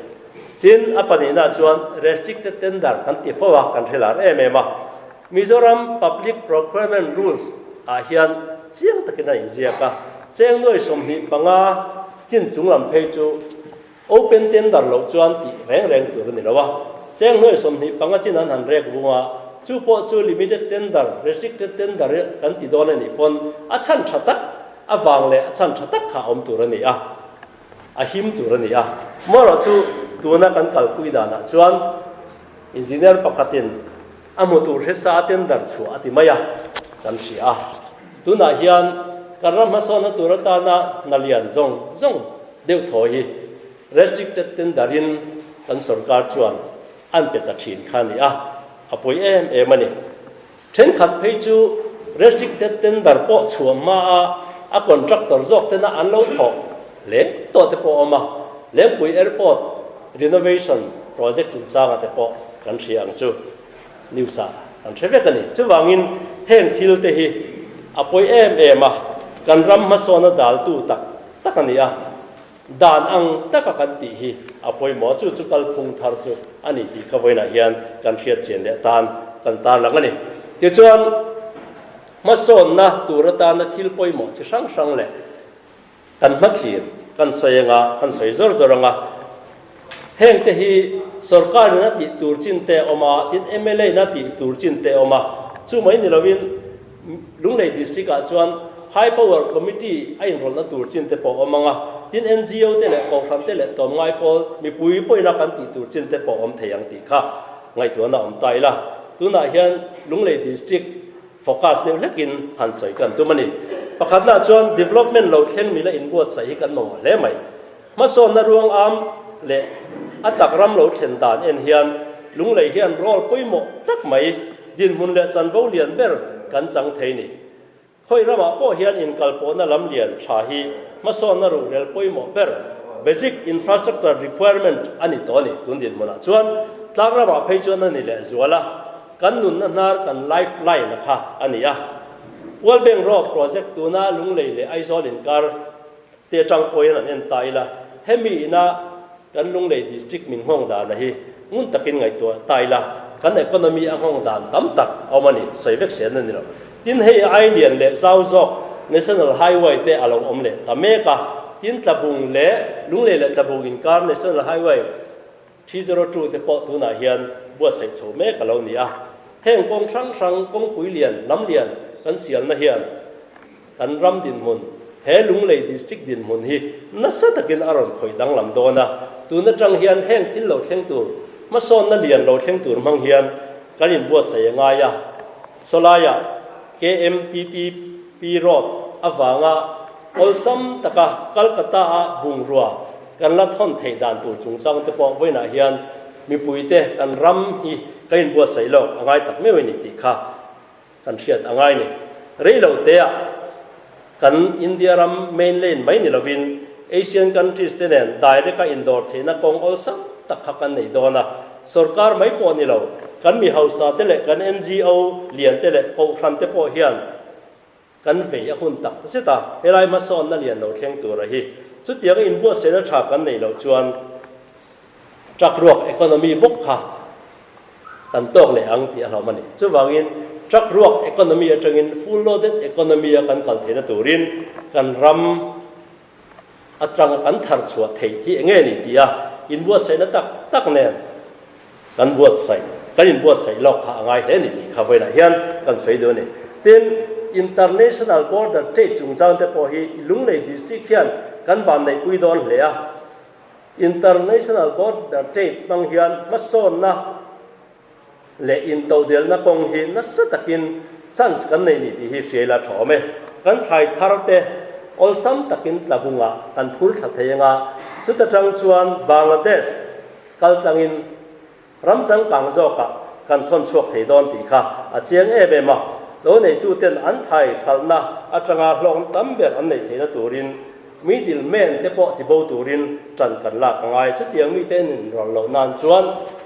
Tin, a pahnihna chuan restricted tender kan ti fo a, kan hre lar em em a. Mizoram Public Procurement Rules ah hian chiang takin a inziak a, cheng nuai 25 chin chung lam phei chu open tender loh chuan tih reng reng tur a ni lo a, cheng nuai 25 chin an han rek vung a, chu pawh chu limited tender, restricted tender kan ti dawn a nih pawn a chhan tha tak avang leh a chhan tha tak kha a awm tur a ni a. A him tur a ni a. Amaherawh chu tuna kan kalpui danah chuan engineer pakhatin a hmu tur hresa a tender chhuah a ti mai a, kan hria a. Tunah hian kan ram hmasawnna tur atana hna lian zawng zawng deuh thaw hi restricted tender in kan sorkar chuan an pe ta thin kha a ni a, a pawi em em a ni. Thenkhat phei chu restricted tender pawh chhuah hma a a contractor zawk tena an lo thawk hle tawh te pawh a awm a, Lengpui Airport renovation project chungchanga te pawh kan hria ang chu news ah kan hre vek a ni. Chuvangin heng thil te hi a pawi em em a, kan ram hmasawna daltu tak tak a ni a. Dan ang taka kan tih hi a pawimawh a, chu chu kalphung thar chu a ni tih kha vawiinah hian kan hriat chian leh atan kan tarlang a ni. Tichuan, hmasawnna tur atana thil pawimawh chi hrang hrang leh kan hmathlir kan sawi anga, kan sawi zawr zawr anga, hengte hi sorkarin a tih tur chin te a awm a, tin mla in a tih tur chin te a awm a, chu mai ni lovin, Lunglei District ah chuan High Power Committee a inrawlhna tur chin te pawh a awm ang a, tin NGO te leh Kohhran te leh tlawmngai pawl mipui pawhin a kan tih tur chin te pawh a awm thei ang tih kha ngaihtuahna a awm ta ila. Tunah hian Lunglei District focus deuh hlekin han sawi kan tum a ni. Pakhatnaah chuan development lo thleng mila inbuatsaih hi kan mamawh hle mai. Hmasawnna ruang am leh a tak ram lo thlen dan en hian Lunglei hian role pawimawh tak mai dinhmun leh chanvo lian ber kan chang thei ni. Khawi ramah pawh hian inkalpawhna lam lian tha hi hmasawnna ruhrel pawimawh ber, basic infrastructure requirement, a ni tawh a ni. Tun dinhmunah chuan tlang ramah phei chuan a ni leh zual a, kan nunna hnar kan life line a kha a ni a. World Bank Road project tuna Lunglei leh Aizawl inkar Te atang pawhin an en ta ila, hemi ina kan Lunglei District min nghawng dana hi ngun takin ngaihtuah ta ila, kan economy a nghawng dan tam tak a awm a ni, sawi vek sen a ni lo. Tin, hei ai lian leh zau zawk National Highway te a lo awm leh ta mek a, tin Tlabung leh Lunglei leh Tlabung inkar National Highway 302 te pawh tunah hian buatsaih chho mek a lo ni a. Heng kawng hrang hrang kawngpui lian, lam lian kan sialna hian, Kan ram dinhmun, he Lunglei District dinhmun hi nasa takin a rawn khawih danglam dawn a, tun atang hian heng thil lo thleng tur, hmasawnna lian lo thleng tur hmang hian kan inbuatsaih a ngai a. Sawlaiah KMTTP Road avanga awlsam taka Calcutta-a bungrua kan la thawn theih dan tur chungchang te pawh vawiinah hian mipuite kan ram hi kan inbuatsaih lawk a ngai tak meuh a ni tih kha Kan hriat a ngai ni. Rei lo teah kan India ram main lane mai ni lovin Asian countries te nen direct a indawr theihna kawng awlsam tak kha kan nei dawn a. Sorkar mai pawh ni lo, kan mi hausa te leh kan NGO lian te leh kohhran te pawh hian kan vei a hun tak zet a, helai hmasawnna lian lo thleng tura hi chutianga inbuatsaihna tha kan neih loh chuan truck ruak economy bawk kha. kan tawk leh ang tih a hlawm a ni. Chuvangin truck ruak economy atangin full loaded economy a kan kal theihna turin kan ram atanga kan thar chhuah theih hi enge ni tih a inbuatsaihna tak tak nen kan buatsaih kan inbuatsaih lawk kha a ngai hle a ni tih kha vawiinah hian kan sawi duh a ni. Tin, International Border Trade chungchang te pawh hi Lunglei District hian kan vanneihpui dawn hle a. International Border Trade hmang hian hmasawnna leh intodelna kawng hi nasa takin chance kan nei ni tih hi hriai la thawm e. Kan thlai thar te awlsam takin tlabungah kan phur thla thei anga, chuta tang chuan Bangladesh kal tlangin ram changkang zawkah kan thawn chhuak thei dawn tih kha a chiang em em a. Lo neituten an thlai hralhna atanga hlawkna tam ber an neih theihna turin Middle man te pawh tibo turin ṭan kan lak a ngai. Chutiang mite an inrawlh loh nan chuan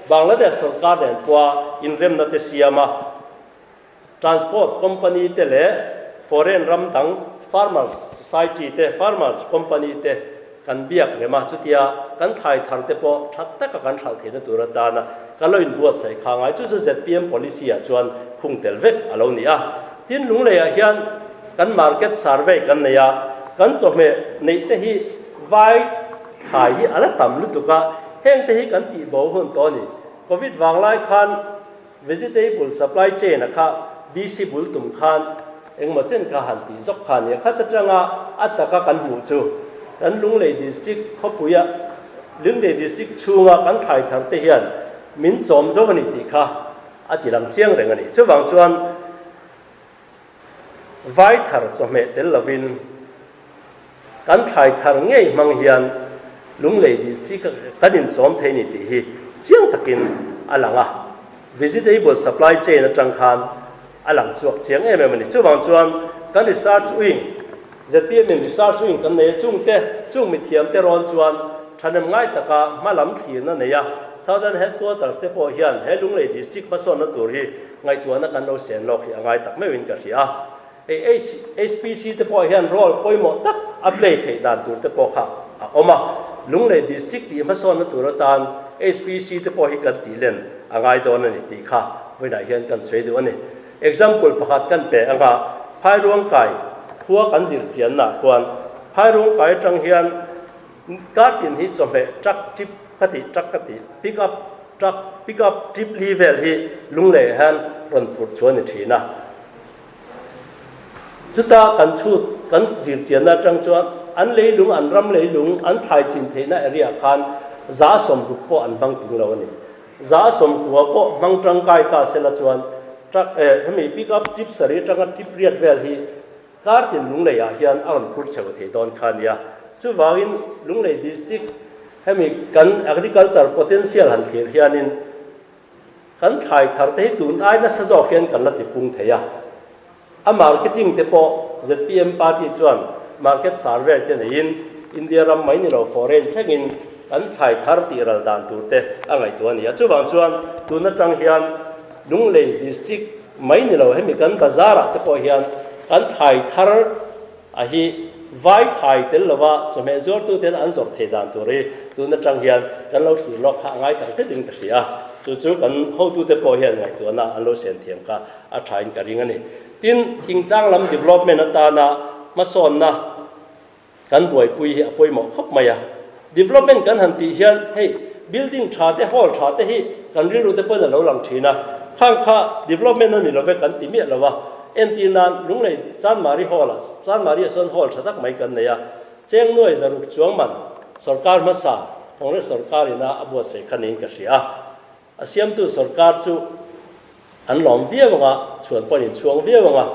Bangladesh sorkar nen pawha inremna te siam a, transport company te leh foreign ram dang farmers society te, farmers company te kan biak rem a. Chutia kan thlai thar te pawh ṭha taka kan hralh theihna tur atana kan lo inbuatsaih kha a ngai. Chu chu zpm policy ah chuan khung tel vek a lo ni a. Tin, Lungleiah hian Kan market survey kan nei a, kan chawhmeh neih te hi vai thlai hi a la tam lutuk a, heng te hi kan tih bo hun tawh a ni. Covid vanglai khan vegetable supply chain a kha DC bul tum khan engmaw chen kha han tih zawk kha a ni a, khat atanga a taka kan hmuh chu kan Lunglei district khawpuia Lunglei district chhunga kan thlai thar te hian min chawm zo a ni tih kha a ti lang chiang reng a ni. Chuvang chuan Vai thar chawhmeh tel lovin kan thlai thar ngei hmang hian Lunglei District kan inchawm thei ni tih hi chiang takin a lang a, vegetable supply chain atang khan a lang chhuak chiang em em a ni. Chuvang chuan kan research wing, zpm in research wing kan nei a, chungte, chung mithiamte rawn chuan thahnem ngai taka hma lam thlirna nei a, Southern Headquarters te pawh hian he Lunglei District hmasawnna tur hi Ngaihtuahna kan lo sen lawk hi a ngai tak meuhin ka hria a. Hei HPC te pawh hian role pawimawh tak a play theih dan tur te pawh kha a awm a. Lunglei District tih hmasawnna tur atan HPC te pawh hi kan tih len a ngai dawn a ni tih kha vawiinah hian kan sawi duh a ni. Example pakhat kan pe anga Phairuangkai khua kan zir chiannaah khuan Phairuangkai atang hian Kar tin hi chawhmeh truck trip ka tih truck ka tih pick up truck pick up trip li vel hi lunglei ah hian rawn phurh chu a ni thin a. Chuta kan chhut kan zirchianna atang chuan an leilung an ram leilung an thlai chin theihna area ah khan 160 pawh an hmang tling lo a ni. 190 pawh hmang tangkai ta sela chuan truck eh hemi pick up trip sarih atanga trip riat vel hi Kar tin Lunglei ah hian a rawn phur chheu thei dawn kha a nia. Chuvangin Lunglei District hemi kan agriculture potential han thlir hianin kan thlai thar te hi tun ai nasa zawk hian kan la tipung thei a. A marketing te pawh zpm party chuan market survey te neiin India ram mai ni lo foreign thlengin kan thlai thar tih ral dan tur te a ngaihtuah a ni a. Chuvang chuan tun atang hian Lunglei District Mai ni lo, hemi kan bazar ah te pawh hian kan thlai thar a hi vai thlai tel lova chawhmeh zuartu ten an zawrh thei dan tur hi tun atang hian kan lo thlir lawk kha a ngai tak zetin ka hria a, chu chu kan hotute pawh hian ngaihtuahna an lo sen thiam kha a thain ka ring a ni. Tin, thingtlang lam development atana hmasawnna Kan buaipui hi a pawimawh khawp mai a. Development kan han tih hian hei building tha te hall tha te hi kan rilru te pawhin a lo lang thin a. Khang kha development a ni lo ve kan ti miah lo a. Entir nan Lunglei Chanmari hall ah Chanmari ah sawn hall tha tak mai kan nei a. Cheng nuai zaruk chuang man sorkar hmasa Congress sorkar ina a buatsaih kha niin ka hria a. A siamtu sorkar chu an lawm viau ang a, chhuan pawhin in chhuang viau ang a,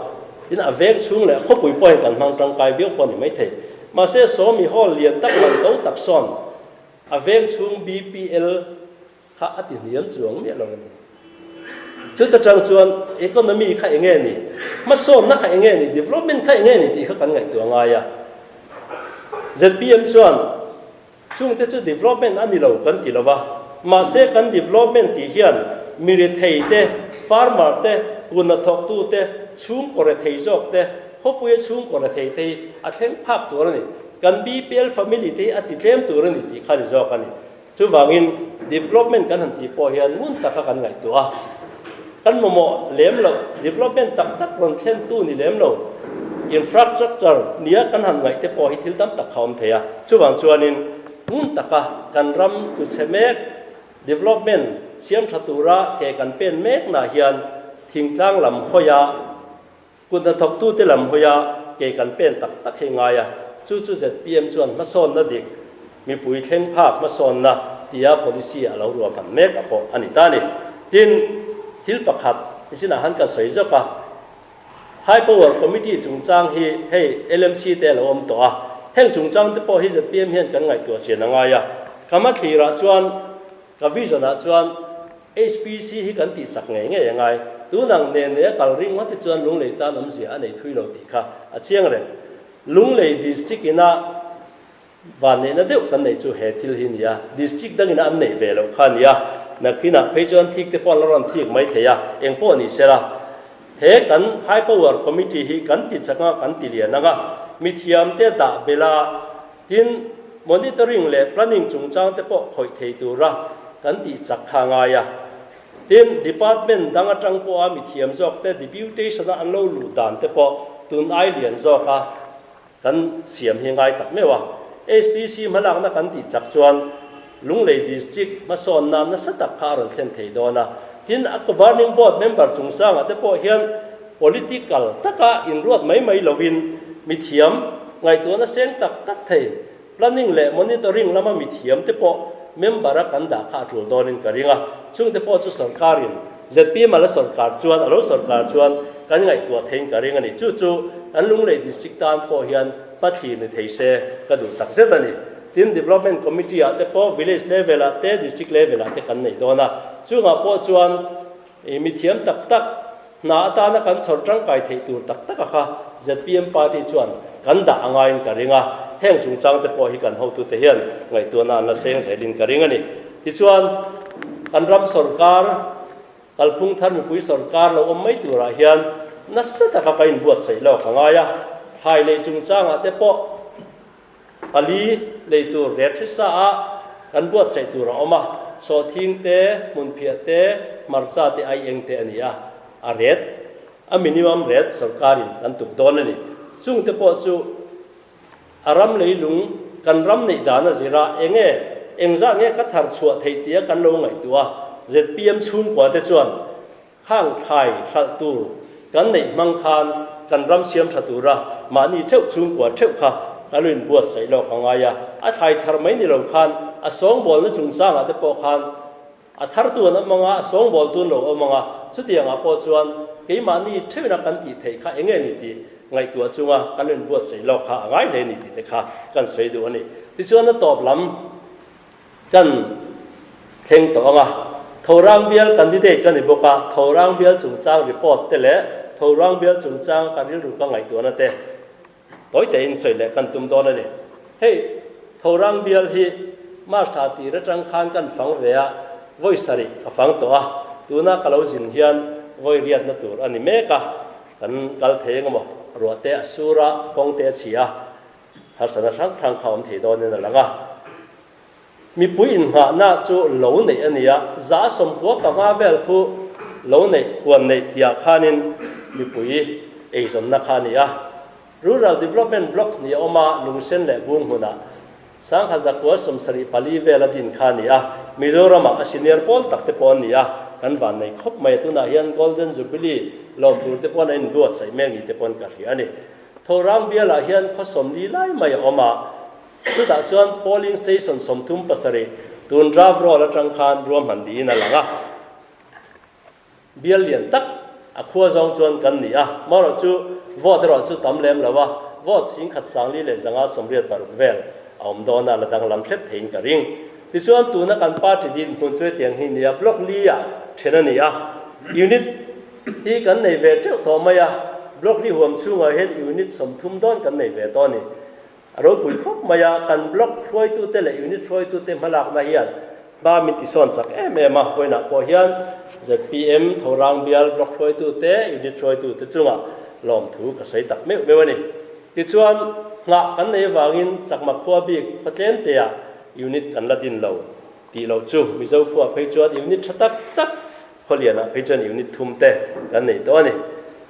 tin a veng chhung leh a khawpui pawhin kan hmang tangkai viau pawh a ni maithei. Mahse Sawmi Hall lian tak man to tak sawn a veng chhung BPL kha a ti hniam chuang miah lo a ni. Chuta tang chuan economy kha enge ni, hmasawnna kha enge ni, development kha enge ni tih kha kan ngaihtuah ngai a. Zpm chuan Chungte chu development a ni lo kan ti lo va, mahse kan development tih hian mi rethei te, farmer te, kun hnathawktu te, chhungkaw rethei zawk te, khawpuia chhungkaw rethei te hi a thleng phak tur a ni. Kan BPL family te hi a ti tlem tur a ni tih kha ni zawk a ni. Chuvangin development kan han tih pawh hian ngun taka kan ngaihtuah a. Kan mamawh lem loh, development tak tak rawn thlentu ni lem lo, infrastructure nia kan han ngaih te pawh hi thil tam tak kha awm thei a. Chuvang chuanin hmun taka kan ram tluchhe mek, development siam tha tura ke kan pen meknah hian thingtlang lam hawia Kut hnathawktute lam hawia ke kan pen tak tak hi ngai a, chu chu zpm chuan hmasawnna dik, mipui thleng phak hmasawnna tia policy a lo ruahman mek a pawh a ni ta a ni. Tin, thil pakhat nichinah han ka sawi zawk a, High Power Committee chungchang hi hei LMC te a lo awm tawh a, heng chungchang te pawh hi zpm hian kan ngaihtuah chian a ngai a, ka hmathlirah chuan ka vision ah chuan HPC hi kan tih chak ngei ngei a ngai. Tun ang nen nei a kal ring ngawt hi chuan Lunglei tan awmzia a nei thui lo tih kha a chiang reng. Lunglei District ina vanneihna deuh kan nei chu he thil hi nia. District dangina an neih ve loh kha a nia. Nakinah phei chuan thik te pawh an la rawn thik mai thei a, eng pawh ni sela. He kan High Power Committee hi kan ti chak anga kan ti lian anga mithiamte dah belh a, Tin, monitoring leh planning chungchang te pawh khawih thei tura kan tih chak kha a ngai a. Tin, department dang atang pawha mithiam zawk te deputation a an lo luh dan te pawh tun ai lian zawka kan siam hi ngai tak meuh a. HPC hmalakna kan tih chak chuan Lunglei District hmasawnna nasa tak kha a rawn thlen thei dawn a. Tin, a Governing Board member chungchangah te pawh hian political taka inruat mai mai lovin mithiam ngaihtuahna seng tak tak thei, planning leh monitoring lama mithiam te pawh member a kan dah kha a tul dawnin ka ring a. Chungte pawh chu sorkarin zpm a la sorkar chuan a lo sorkar chuan kan ngaihtuah theiin ka ring a ni. Chu chu kan Lunglei District tan pawh hian hmathlir ni thei se ka duh tak zet a ni. Tin, Development Committee ah te pawh Village level ah te, District level ah te kan nei dawn a. Chungah pawh chuan ih mithiam tak tak hna atana kan chhawr tangkai theih tur tak tak a kha zpm party chuan kan dah a ngaiin ka ring a. Heng chungchang te pawh hi kan hotute hian ngaihtuahna an la seng zelin ka ring a ni. Tichuan, kan ram sorkar Kalphung thar mipui sorkar lo awm mai turah hian nasa taka ka inbuatsaih lawk a ngai a. Thlai lei chungchangah te pawh Pali lei tur ret hrisa ah kan buatsaih tur a awm a, sawhthing te, hmunphiah te, hmarcha te, aieng te a ni a, a ret, a minimum ret sorkarin kan tuk dawn a ni. Chung te pawh chu a ram leilung kan ram neih dan a zir a, enge, engzah nge ka thar chhuah theih tia kan lo ngaihtuah a, zpm chhungkua te chuan Khang thlai hralh tur kan neih hmang khan kan ram siam tha tura mahni theuh chhungkua theuh kha ka lo inbuatsaih lawk a ngai a. A thlai thar mai ni lo khan a sawngbawlna chungchangah te pawh khan a thartu an awm ang a, a sawngbawltu an lo awm ang a, chutiangah pawh chuan keimahni theuhina kan tih theih kha eng nge ni tih ngaihtuah chunga kan lo inbuatsaih lawk kha a ngai hle ni tih te kha kan sawi duh a ni. Tichuan a tawp lam. Kan thleng tawh ang a, Thorang bial candidate ka ni bawk a, Thorang bial chungchang report te leh Thorang bial chungchang ka rilru ka ngaihtuahna te tawi tein sawi leh kan tum dawn a ni. Hei Thorang bial hi March thla tir atang khan kan fang ve a, vawi sarih ka fang tawh a, tuna ka lo zin hian vawi riatna tur a ni mek a, kan kal thei eng emaw ruah te a sur a, kawng te a chhi a, Harsatna hrang hrang kha awm thei dawnin a lang a. Mipui inngahna chu lo neih a ni a, 95 vel khu lo neih, huan neih tihah khanin mipui eizawnna kha a ni a. Rural Development Block ni a awm a, Lungsen leh Bung hmunah 1974 vel a din kha a ni a. Mizoramah a senior pawl tak te pawh an ni a, kan vannei khawp mai a. Tunah hian Golden Jubilee lawm tur te pawhin an inbuatsaih mek ni te pawhin ka hria a ni. Thorang bialah hian khaw 40 lai mai a awm a, chutah chuan polling station 37 tun draft roll atang khan ruahman niin a lang a. Bial lian tak a khua zawng chuan kan ni a, marawh chu vote erawh chu tam lem lo a, vote 1486 vel a awm dawn a, la danglam hret theiin ka ring. Tichuan tuna kan party dinhmun chu hetiang hi nia, block li ah then a ni a, unit hi kan nei ve teuh tawh mai a, block li huam chhungah hian unit 30 dawn kan nei ve tawh a ni. A ropui khawp mai a, kan block hruaitute leh unit hruaitute hmalakna hian hma min tisawn chak em em a, vawiinah pawh hian zpm Thorang bial block hruaitute, unit hruaitute chungah lawmthu ka sawi tak meuh meuh a ni. Tichuan, nghah kan nei avangin Chakma khua bik khaw tlemteah unit kan la din lo tih loh chu Mizo khua phei chuan unit tha tak tak. Khawlianah phei chuan unit thum te kan nei tawh a ni.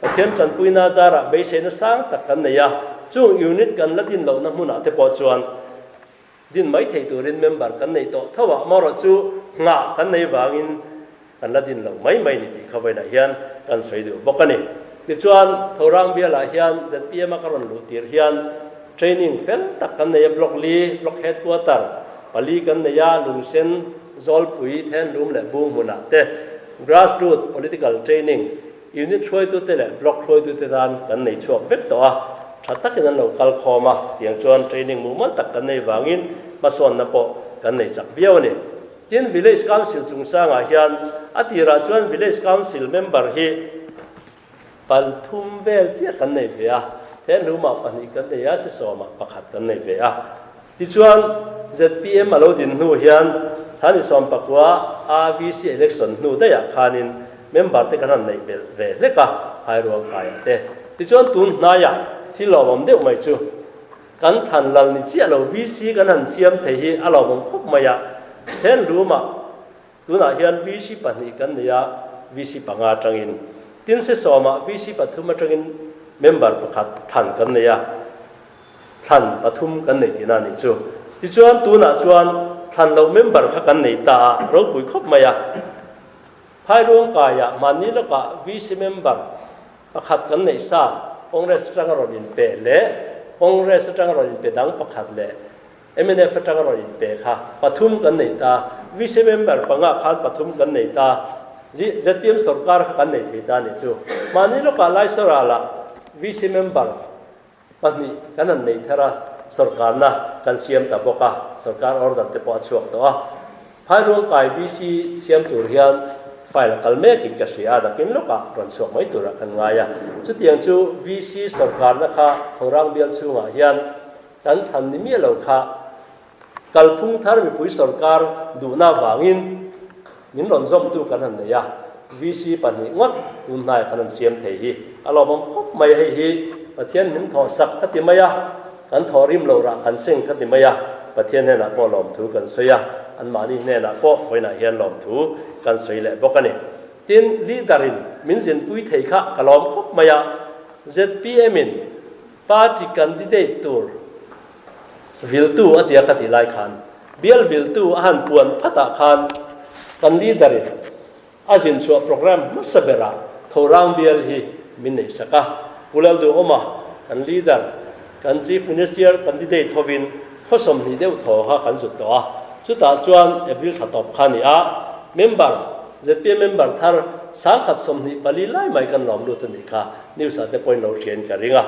Pathian tanpuina zarah beiseina sang tak kan nei a, chung unit kan la din lohna hmunah te pawh chuan din mai thei turin member kan neih tawh tho a, amaherawhchu nghah kan nei vangin kan la din lo mai mai ni tih kha vawiinah hian kan sawi duh bawk a ni. Tichuan, Thorang bialah hian zpm a ka rawn luh tir hian training fel tak kan nei a, Block li, Block Headquarter pali kan nei a, Lungsen, Zawlpui, Thenlum leh Bung hmunah te Grassroot Political Training Unit hruaitute leh Block hruaitute tan kan nei chhuak vek tawh a, tha takin an lo kal khawm a, tiang chuan training mumal tak kan nei vangin hmasawnna pawh kan nei chak viau a ni. Tin, Village Council chungchangah hian a tirah chuan Village Council member hi pathum vel chiah kan nei ve a, Thenhlumah pahnih kan nei a, Sisawmah pakhat kan nei ve a. Tichuan, zpm a lo din hnu hian Sani Sawmpakua AVC election hnu daihah khanin member te kan han neih belh ve hlek a, Phairuang kaiah te. Tichuan, tun hnaiah thil lawmawm deuh mai chu kan thlan lal ni chiah lo VC kan han siam thei hi a lawmawm khawp mai a, Thenhlumah Tunah hian VC pahnih kan nei a, VC panga atangin. Tin Sesawmah VC pathum atangin member pakhat thlan kan nei a, thlan pathum kan nei tihna a nih chu. Tichuan tunah chuan thlan loh member kha kan nei ta a, ropui khawp mai a. Phairuang kaiah mahni lawkah VC member pakhat kan neih sa, Congress atanga rawn inpe leh Congress atanga rawn inpe dang pakhat leh Mnf atanga rawn inpe kha pathum kan nei ta, VC member panga khan pathum kan nei ta, zpm sorkar kha kan nei thei ta nih chu. Mahni lawkah Laisoralah VC member pahnih kan han nei thar a, sorkarna kan siam ta bawk a, sorkar order te pawh a chhuak tawh a. Phairuangkai VC siam tur hian file a kal mekin ka hria a, nakin lawkah rawn chhuak mai turah kan ngai a. Chutiang chu VC sorkarna kha Thorang bial chhungah hian Kan than ni miah lo kha kalphung thar mipui sorkar duhna vangin min rawn zawmtu kan han nei a, VC pahnih ngawt tun hnaiah kan han siam thei hi a lawmawm khawp mai. Hei hi Pathian min thawhsak ka ti mai a, kan thawhrim loh rah kan seng ka ti mai a, Pathian hnenah pawh lawmthu kan sawi a, anmahni hnenah pawh vawiinah hian lawmthu kan sawi leh bawk a ni. Tin, leader-in min zinpui thei kha ka lawm khawp mai a, ZPM-in Party candidate tur viltu a tia ka tih lai khan bial viltu a han puan phatah khan kan leader in a zin chhuah programme hmasa berah Thorang bial hi min neih sak a. Pu Lalduhawma kan leader, kan Chief Minister candidate hovin khaw 20 deuh thaw kha kan zut tawh a. Chutah chuan April thla tawp kha a ni a, member, zpm member thar 1024 lai mai kan lawm lut a nih kha. News ah te pawhin lo hriain ka ring a.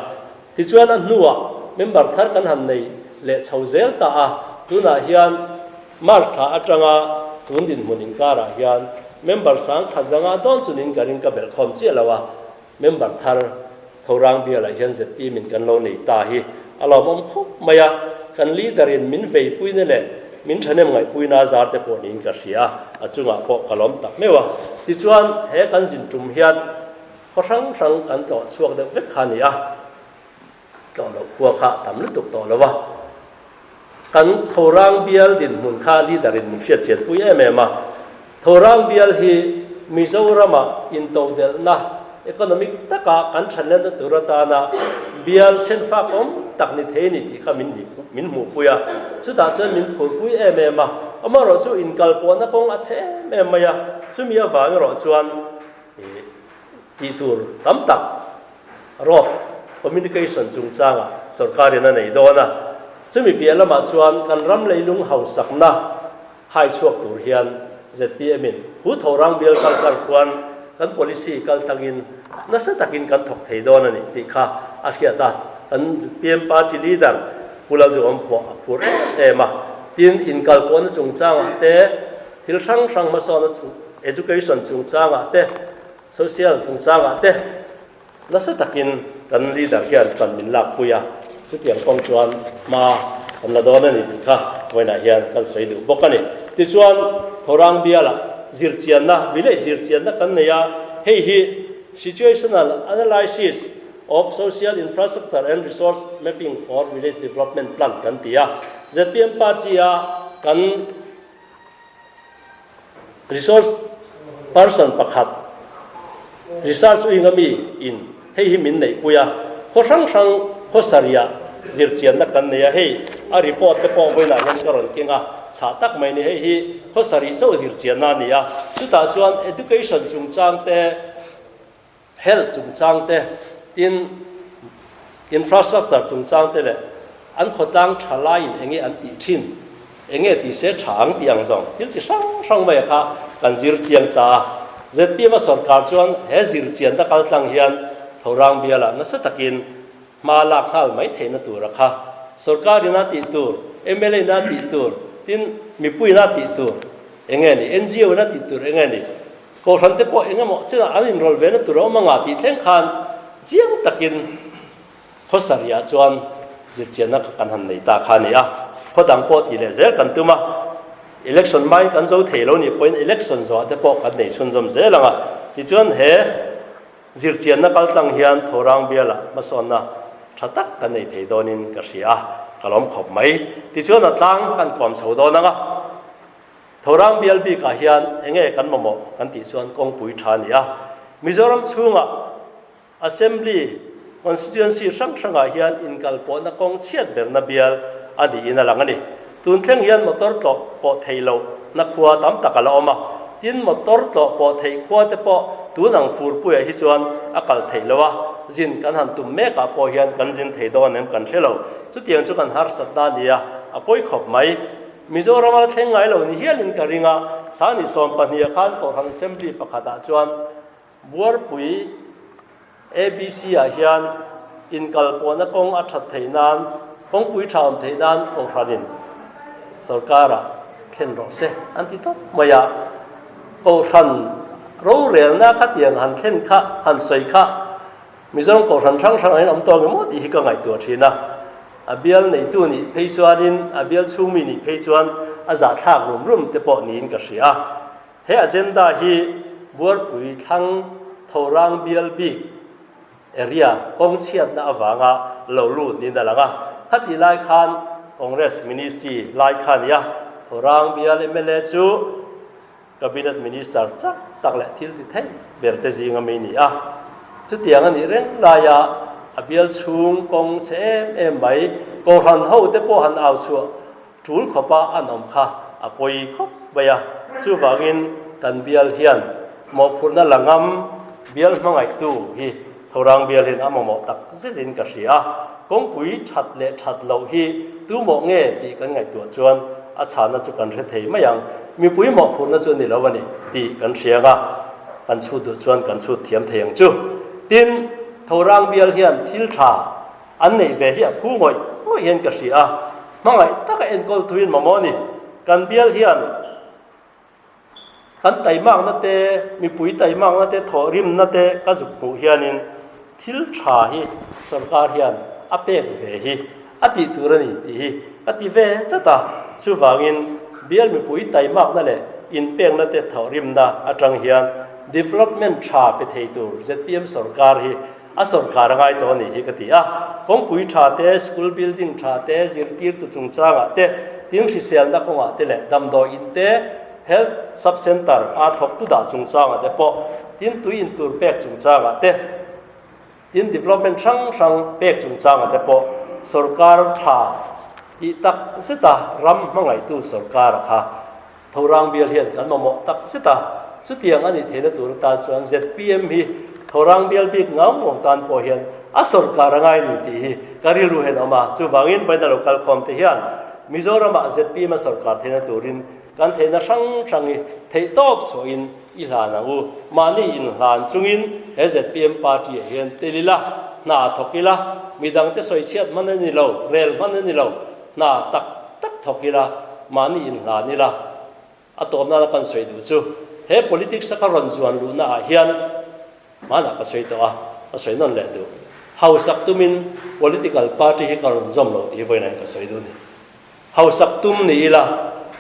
Tichuan a hnuah member thar kan han nei leh chho zel ta a, tunah hian March thla atanga tun dinhmun inkarah hian member 1000 zanga dawn chunin ka ring ka belh khawm chiah lo a, member thar Thorang bialah hian zpm in kan lo nei ta hi a lawmawm khawp mai a, kan leader in min veipuina leh min thahnem ngaihpuina zar te pawh niin ka hria a, a chungah pawh ka lawm tak meuh a. Tichuan he kan zin tum hian Khaw hrang hrang kan tlawh chhuak deuh vek kha a ni a, tlawh loh khua kha a tam lutuk tawh lo a. Kan Thorang bial dinhmun kha leader in min hriat chian pui em em a. Thorang bial hi Mizorama intodelhna economic taka kan thanlenna tur atana bial chhenfak awm tak ni thei a ni tih kha min min hmuhpui a. Chutah chuan min phurpui em em a. Amaherawhchu inkalpawhna kawng a chhe em em mai a, chumi avang erawh chuan Tih tur tam tak road communication chungchangah sorkarin a nei dawn a, chumi piah lamah chuan kan ram leilung hausakna hai chhuak tur hian zpm in hu tho rang bial kal kal khuan kan policy kal tlangin nasa takin kan thawk thei dawn a ni tih kha a hriat a, kan zpm party leader Pu Lalduhawm pawh a phur em em a, tin inkalpawhna chungchangah te thil hrang hrang hmasawnna Education chungchangah te, social chungchangah te nasa takin kan leader hian tan min lakpui a, chutiang kawng chuan hma kan la dawn a ni tih kha vawiinah hian kan sawi duh bawk a ni. Tichuan, Thorang bialah zirchianna, village zirchianna kan nei a, hei hi Situational Analysis of Social Infrastructure and Resource Mapping for Village Development Plan kan ti a, zpm party-a kan Resource Person pakhat research wing a mi in hei hi min neihpui a, khaw hrang hrang khaw sarih zirchianna kan nei a, hei a report te pawh vawiinah hian ka rawn keng a, chhah tak mai ni hei hi khaw sarih chauh zirchianna a ni a, chutah chuan education chungchang te, Health chungchang te, tin infrastructure chungchang te leh an khawtlang tha laiin enge an tih thin, enge ti se tha ang tih ang zawng thil chi hrang hrang mai kha kan zir chiang ta a. Zpm a sawrkar chuan he zir chianna kaltlang hian Thorang bialah nasa takin hma lak nghal mai theihna tura kha sawrkarin a tih tur, mla in a tih tur, tin mipuiin a tih tur enge ni, ngo in a tih tur enge ni, Kohhran te pawh eng emaw chinah an inrawlh ve na tur a awm anga tih thleng khan chiang takin khaw sarihah chuan zirchianna kan han nei ta kha a ni a. Khaw dang pawh tih leh zel kan tum a, election hmain kan zo thei lo nih pawhin election zawhah te pawh kan nei chhunzawm zel ang a. Tichuan he zirchianna kaltlang hian Thorang bialah hmasawnna tha tak kan nei thei dawnin ka hria a, ka lawm khawp mai. Tichuan a tlang kan kuam chho dawn ang a. Thorang bial bikah hian enge kan mamawh kan tih chuan kawngpui tha a ni a. Mizoram chhungah Assembly Constituency hrang hrangah hian inkalpawhna kawng chhiat berna bial a niin a lang a ni. Tun thleng hian motor tlawh pawh theih lohna khua tam tak a la awm a. Tin, motor tlawh pawh theih khua te pawh tun ang furpuiah hi chuan a kal theih lo a, zin kan han tum mekah pawh hian kan zin thei dawn em kan hre lo. Chutiang chu kan harsatna a ni a, a pawi khawp mai. Mizoram a thleng ngai lo ni hialin ka ring a, Sangni 12 ah khan Kohhran Assembly pakhatah chuan Buarpui ABC ah hian inkalpawhna kawng a that theih nan, kawngpui tha awm theih nan Kohhranin sorkarah thlen rawh se an ti tawp mai a. Kohhran rorelna khatiang han thlen kha, han sawi kha Mizoram Kohhran hrang hrangah hian awm tawk emaw tih hi ka ngaihtuah thin a. A bial neitu nih phei chuanin, a bial chhungmi nih phei chuan a zahthlak rum rum te pawh niin ka hria a. He agenda hi Buarpui thlang Thorang bial bik area kawng chhiatna avanga lo lut niin a lang a. Khatih lai khan Congress Ministry lai kha a ni a, Thorang bial mla chu Cabinet Minister chak tak leh thil ti thei ber te zinga mi ni a. Chutiang a nih reng laia a bial chhung kawng che em em mai, Kohhran ho te pawh han au chhuah tul khawpa an awm kha a pawi khawp mai a. Chuvangin kan bial hian mawhphurhna la ngam bial hmangaihtu hi Thorang bial hian a mamawh tak zetin ka hria a. Kawngpui that leh that loh hi tu mawh nge tih kan ngaihtuah chuan a chhahna chu kan hre thei mai ang. Mipui mawhphurhna chu a ni lo a ni tih kan hria ang a, kan chhut duh chuan kan chhut thiam thei ang chu. Tin, Thorang bial hian thil tha an neih ve hi a phu ngawih ngawih hian ka hria a, hmangaih taka enkawl thuin mamawh a ni. Kan bial hian. Kan taimakna te, mipui taimakna te, thawhrimna te ka zuk hmuh hianin thil tha hi sorkar hian a pek ve hi a tih tur a ni tih hi ka ti ve tlat a. Chuvangin bial mipui taimakna leh inpekna te thawhrimna atang hian development tha pe thei tur zpm sorkar hi a sorkar a ngai tawh a nih hi ka ti a. Kawngpui tha te, school building tha te, zirtirtu chungchangah te, tin hriselna kawngah te leh damdawi in te, health sub centre a thawktu dah chungchangah te pawh, tin tui in tur pek chungchangah te, tin development hrang hrang pek chungchangah te pawh sorkar tha tih tak zeta ram hmangaihtu sorkar a kha. Thorang bial hian kan mamawh tak zet a, chutiang a nih theihna tur atan chuan zpm hi Thorang bial bik ngau ngau tan pawh hian a sawrkar a ngai ni tih hi ka rilru hian a awm a. Chuvangin vawiina lo kal khawm te hian Mizoramah zpm a sawrkar theihna turin kan theihna hrang hrang hi theihtawp chhuahin i hlan ang u. Mahni inhlan chungin he zpm party ah hian tel ila, hna thawk ila, midangte sawichhiat hman a ni lo, rel hman a ni lo, Hna tak tak thawk ila, mahni inhlan ila, a tawp nana kan sawi duh chu he politics a ka rawn zuan luhna ah hian hmanah ka sawi tawh a, ka sawi nawn leh duh. Hausak tumin political party hi ka rawn zawm lo tih hi vawiinah hian ka sawi duh a ni. Hausak tum ni ila,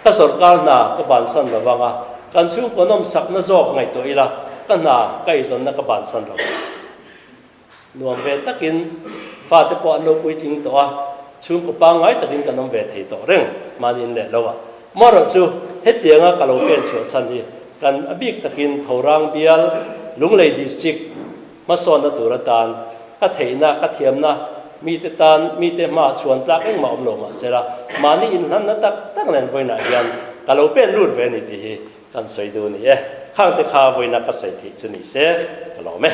ka sorkar hna ka bansan lo vang a, kan chhungkaw nawmsakna zawk ngaihtuah ila, ka hna ka eizawnna ka bansan lo vang. Nuam ve takin fate pawh an lo puitling tawh a, chhungkaw pangngai takin kan awm ve thei tawh reng mahni in leh lo a. Amaherawhchu hetianga ka lo pen chhuah chhan hi kan a bik takin Thorang bial Lunglei District hmasawnna tur atan ka theihna, ka thiamna mite tan mite hmaah chhuan tlak engmah awm lo mahsela mahni inhlanna tak tak nen vawiinah hian ka lo pen lut ve a ni tih hi kan sawi duh a ni e. Khangte kha vawiina ka sawi theih chu ni se ka lawm e.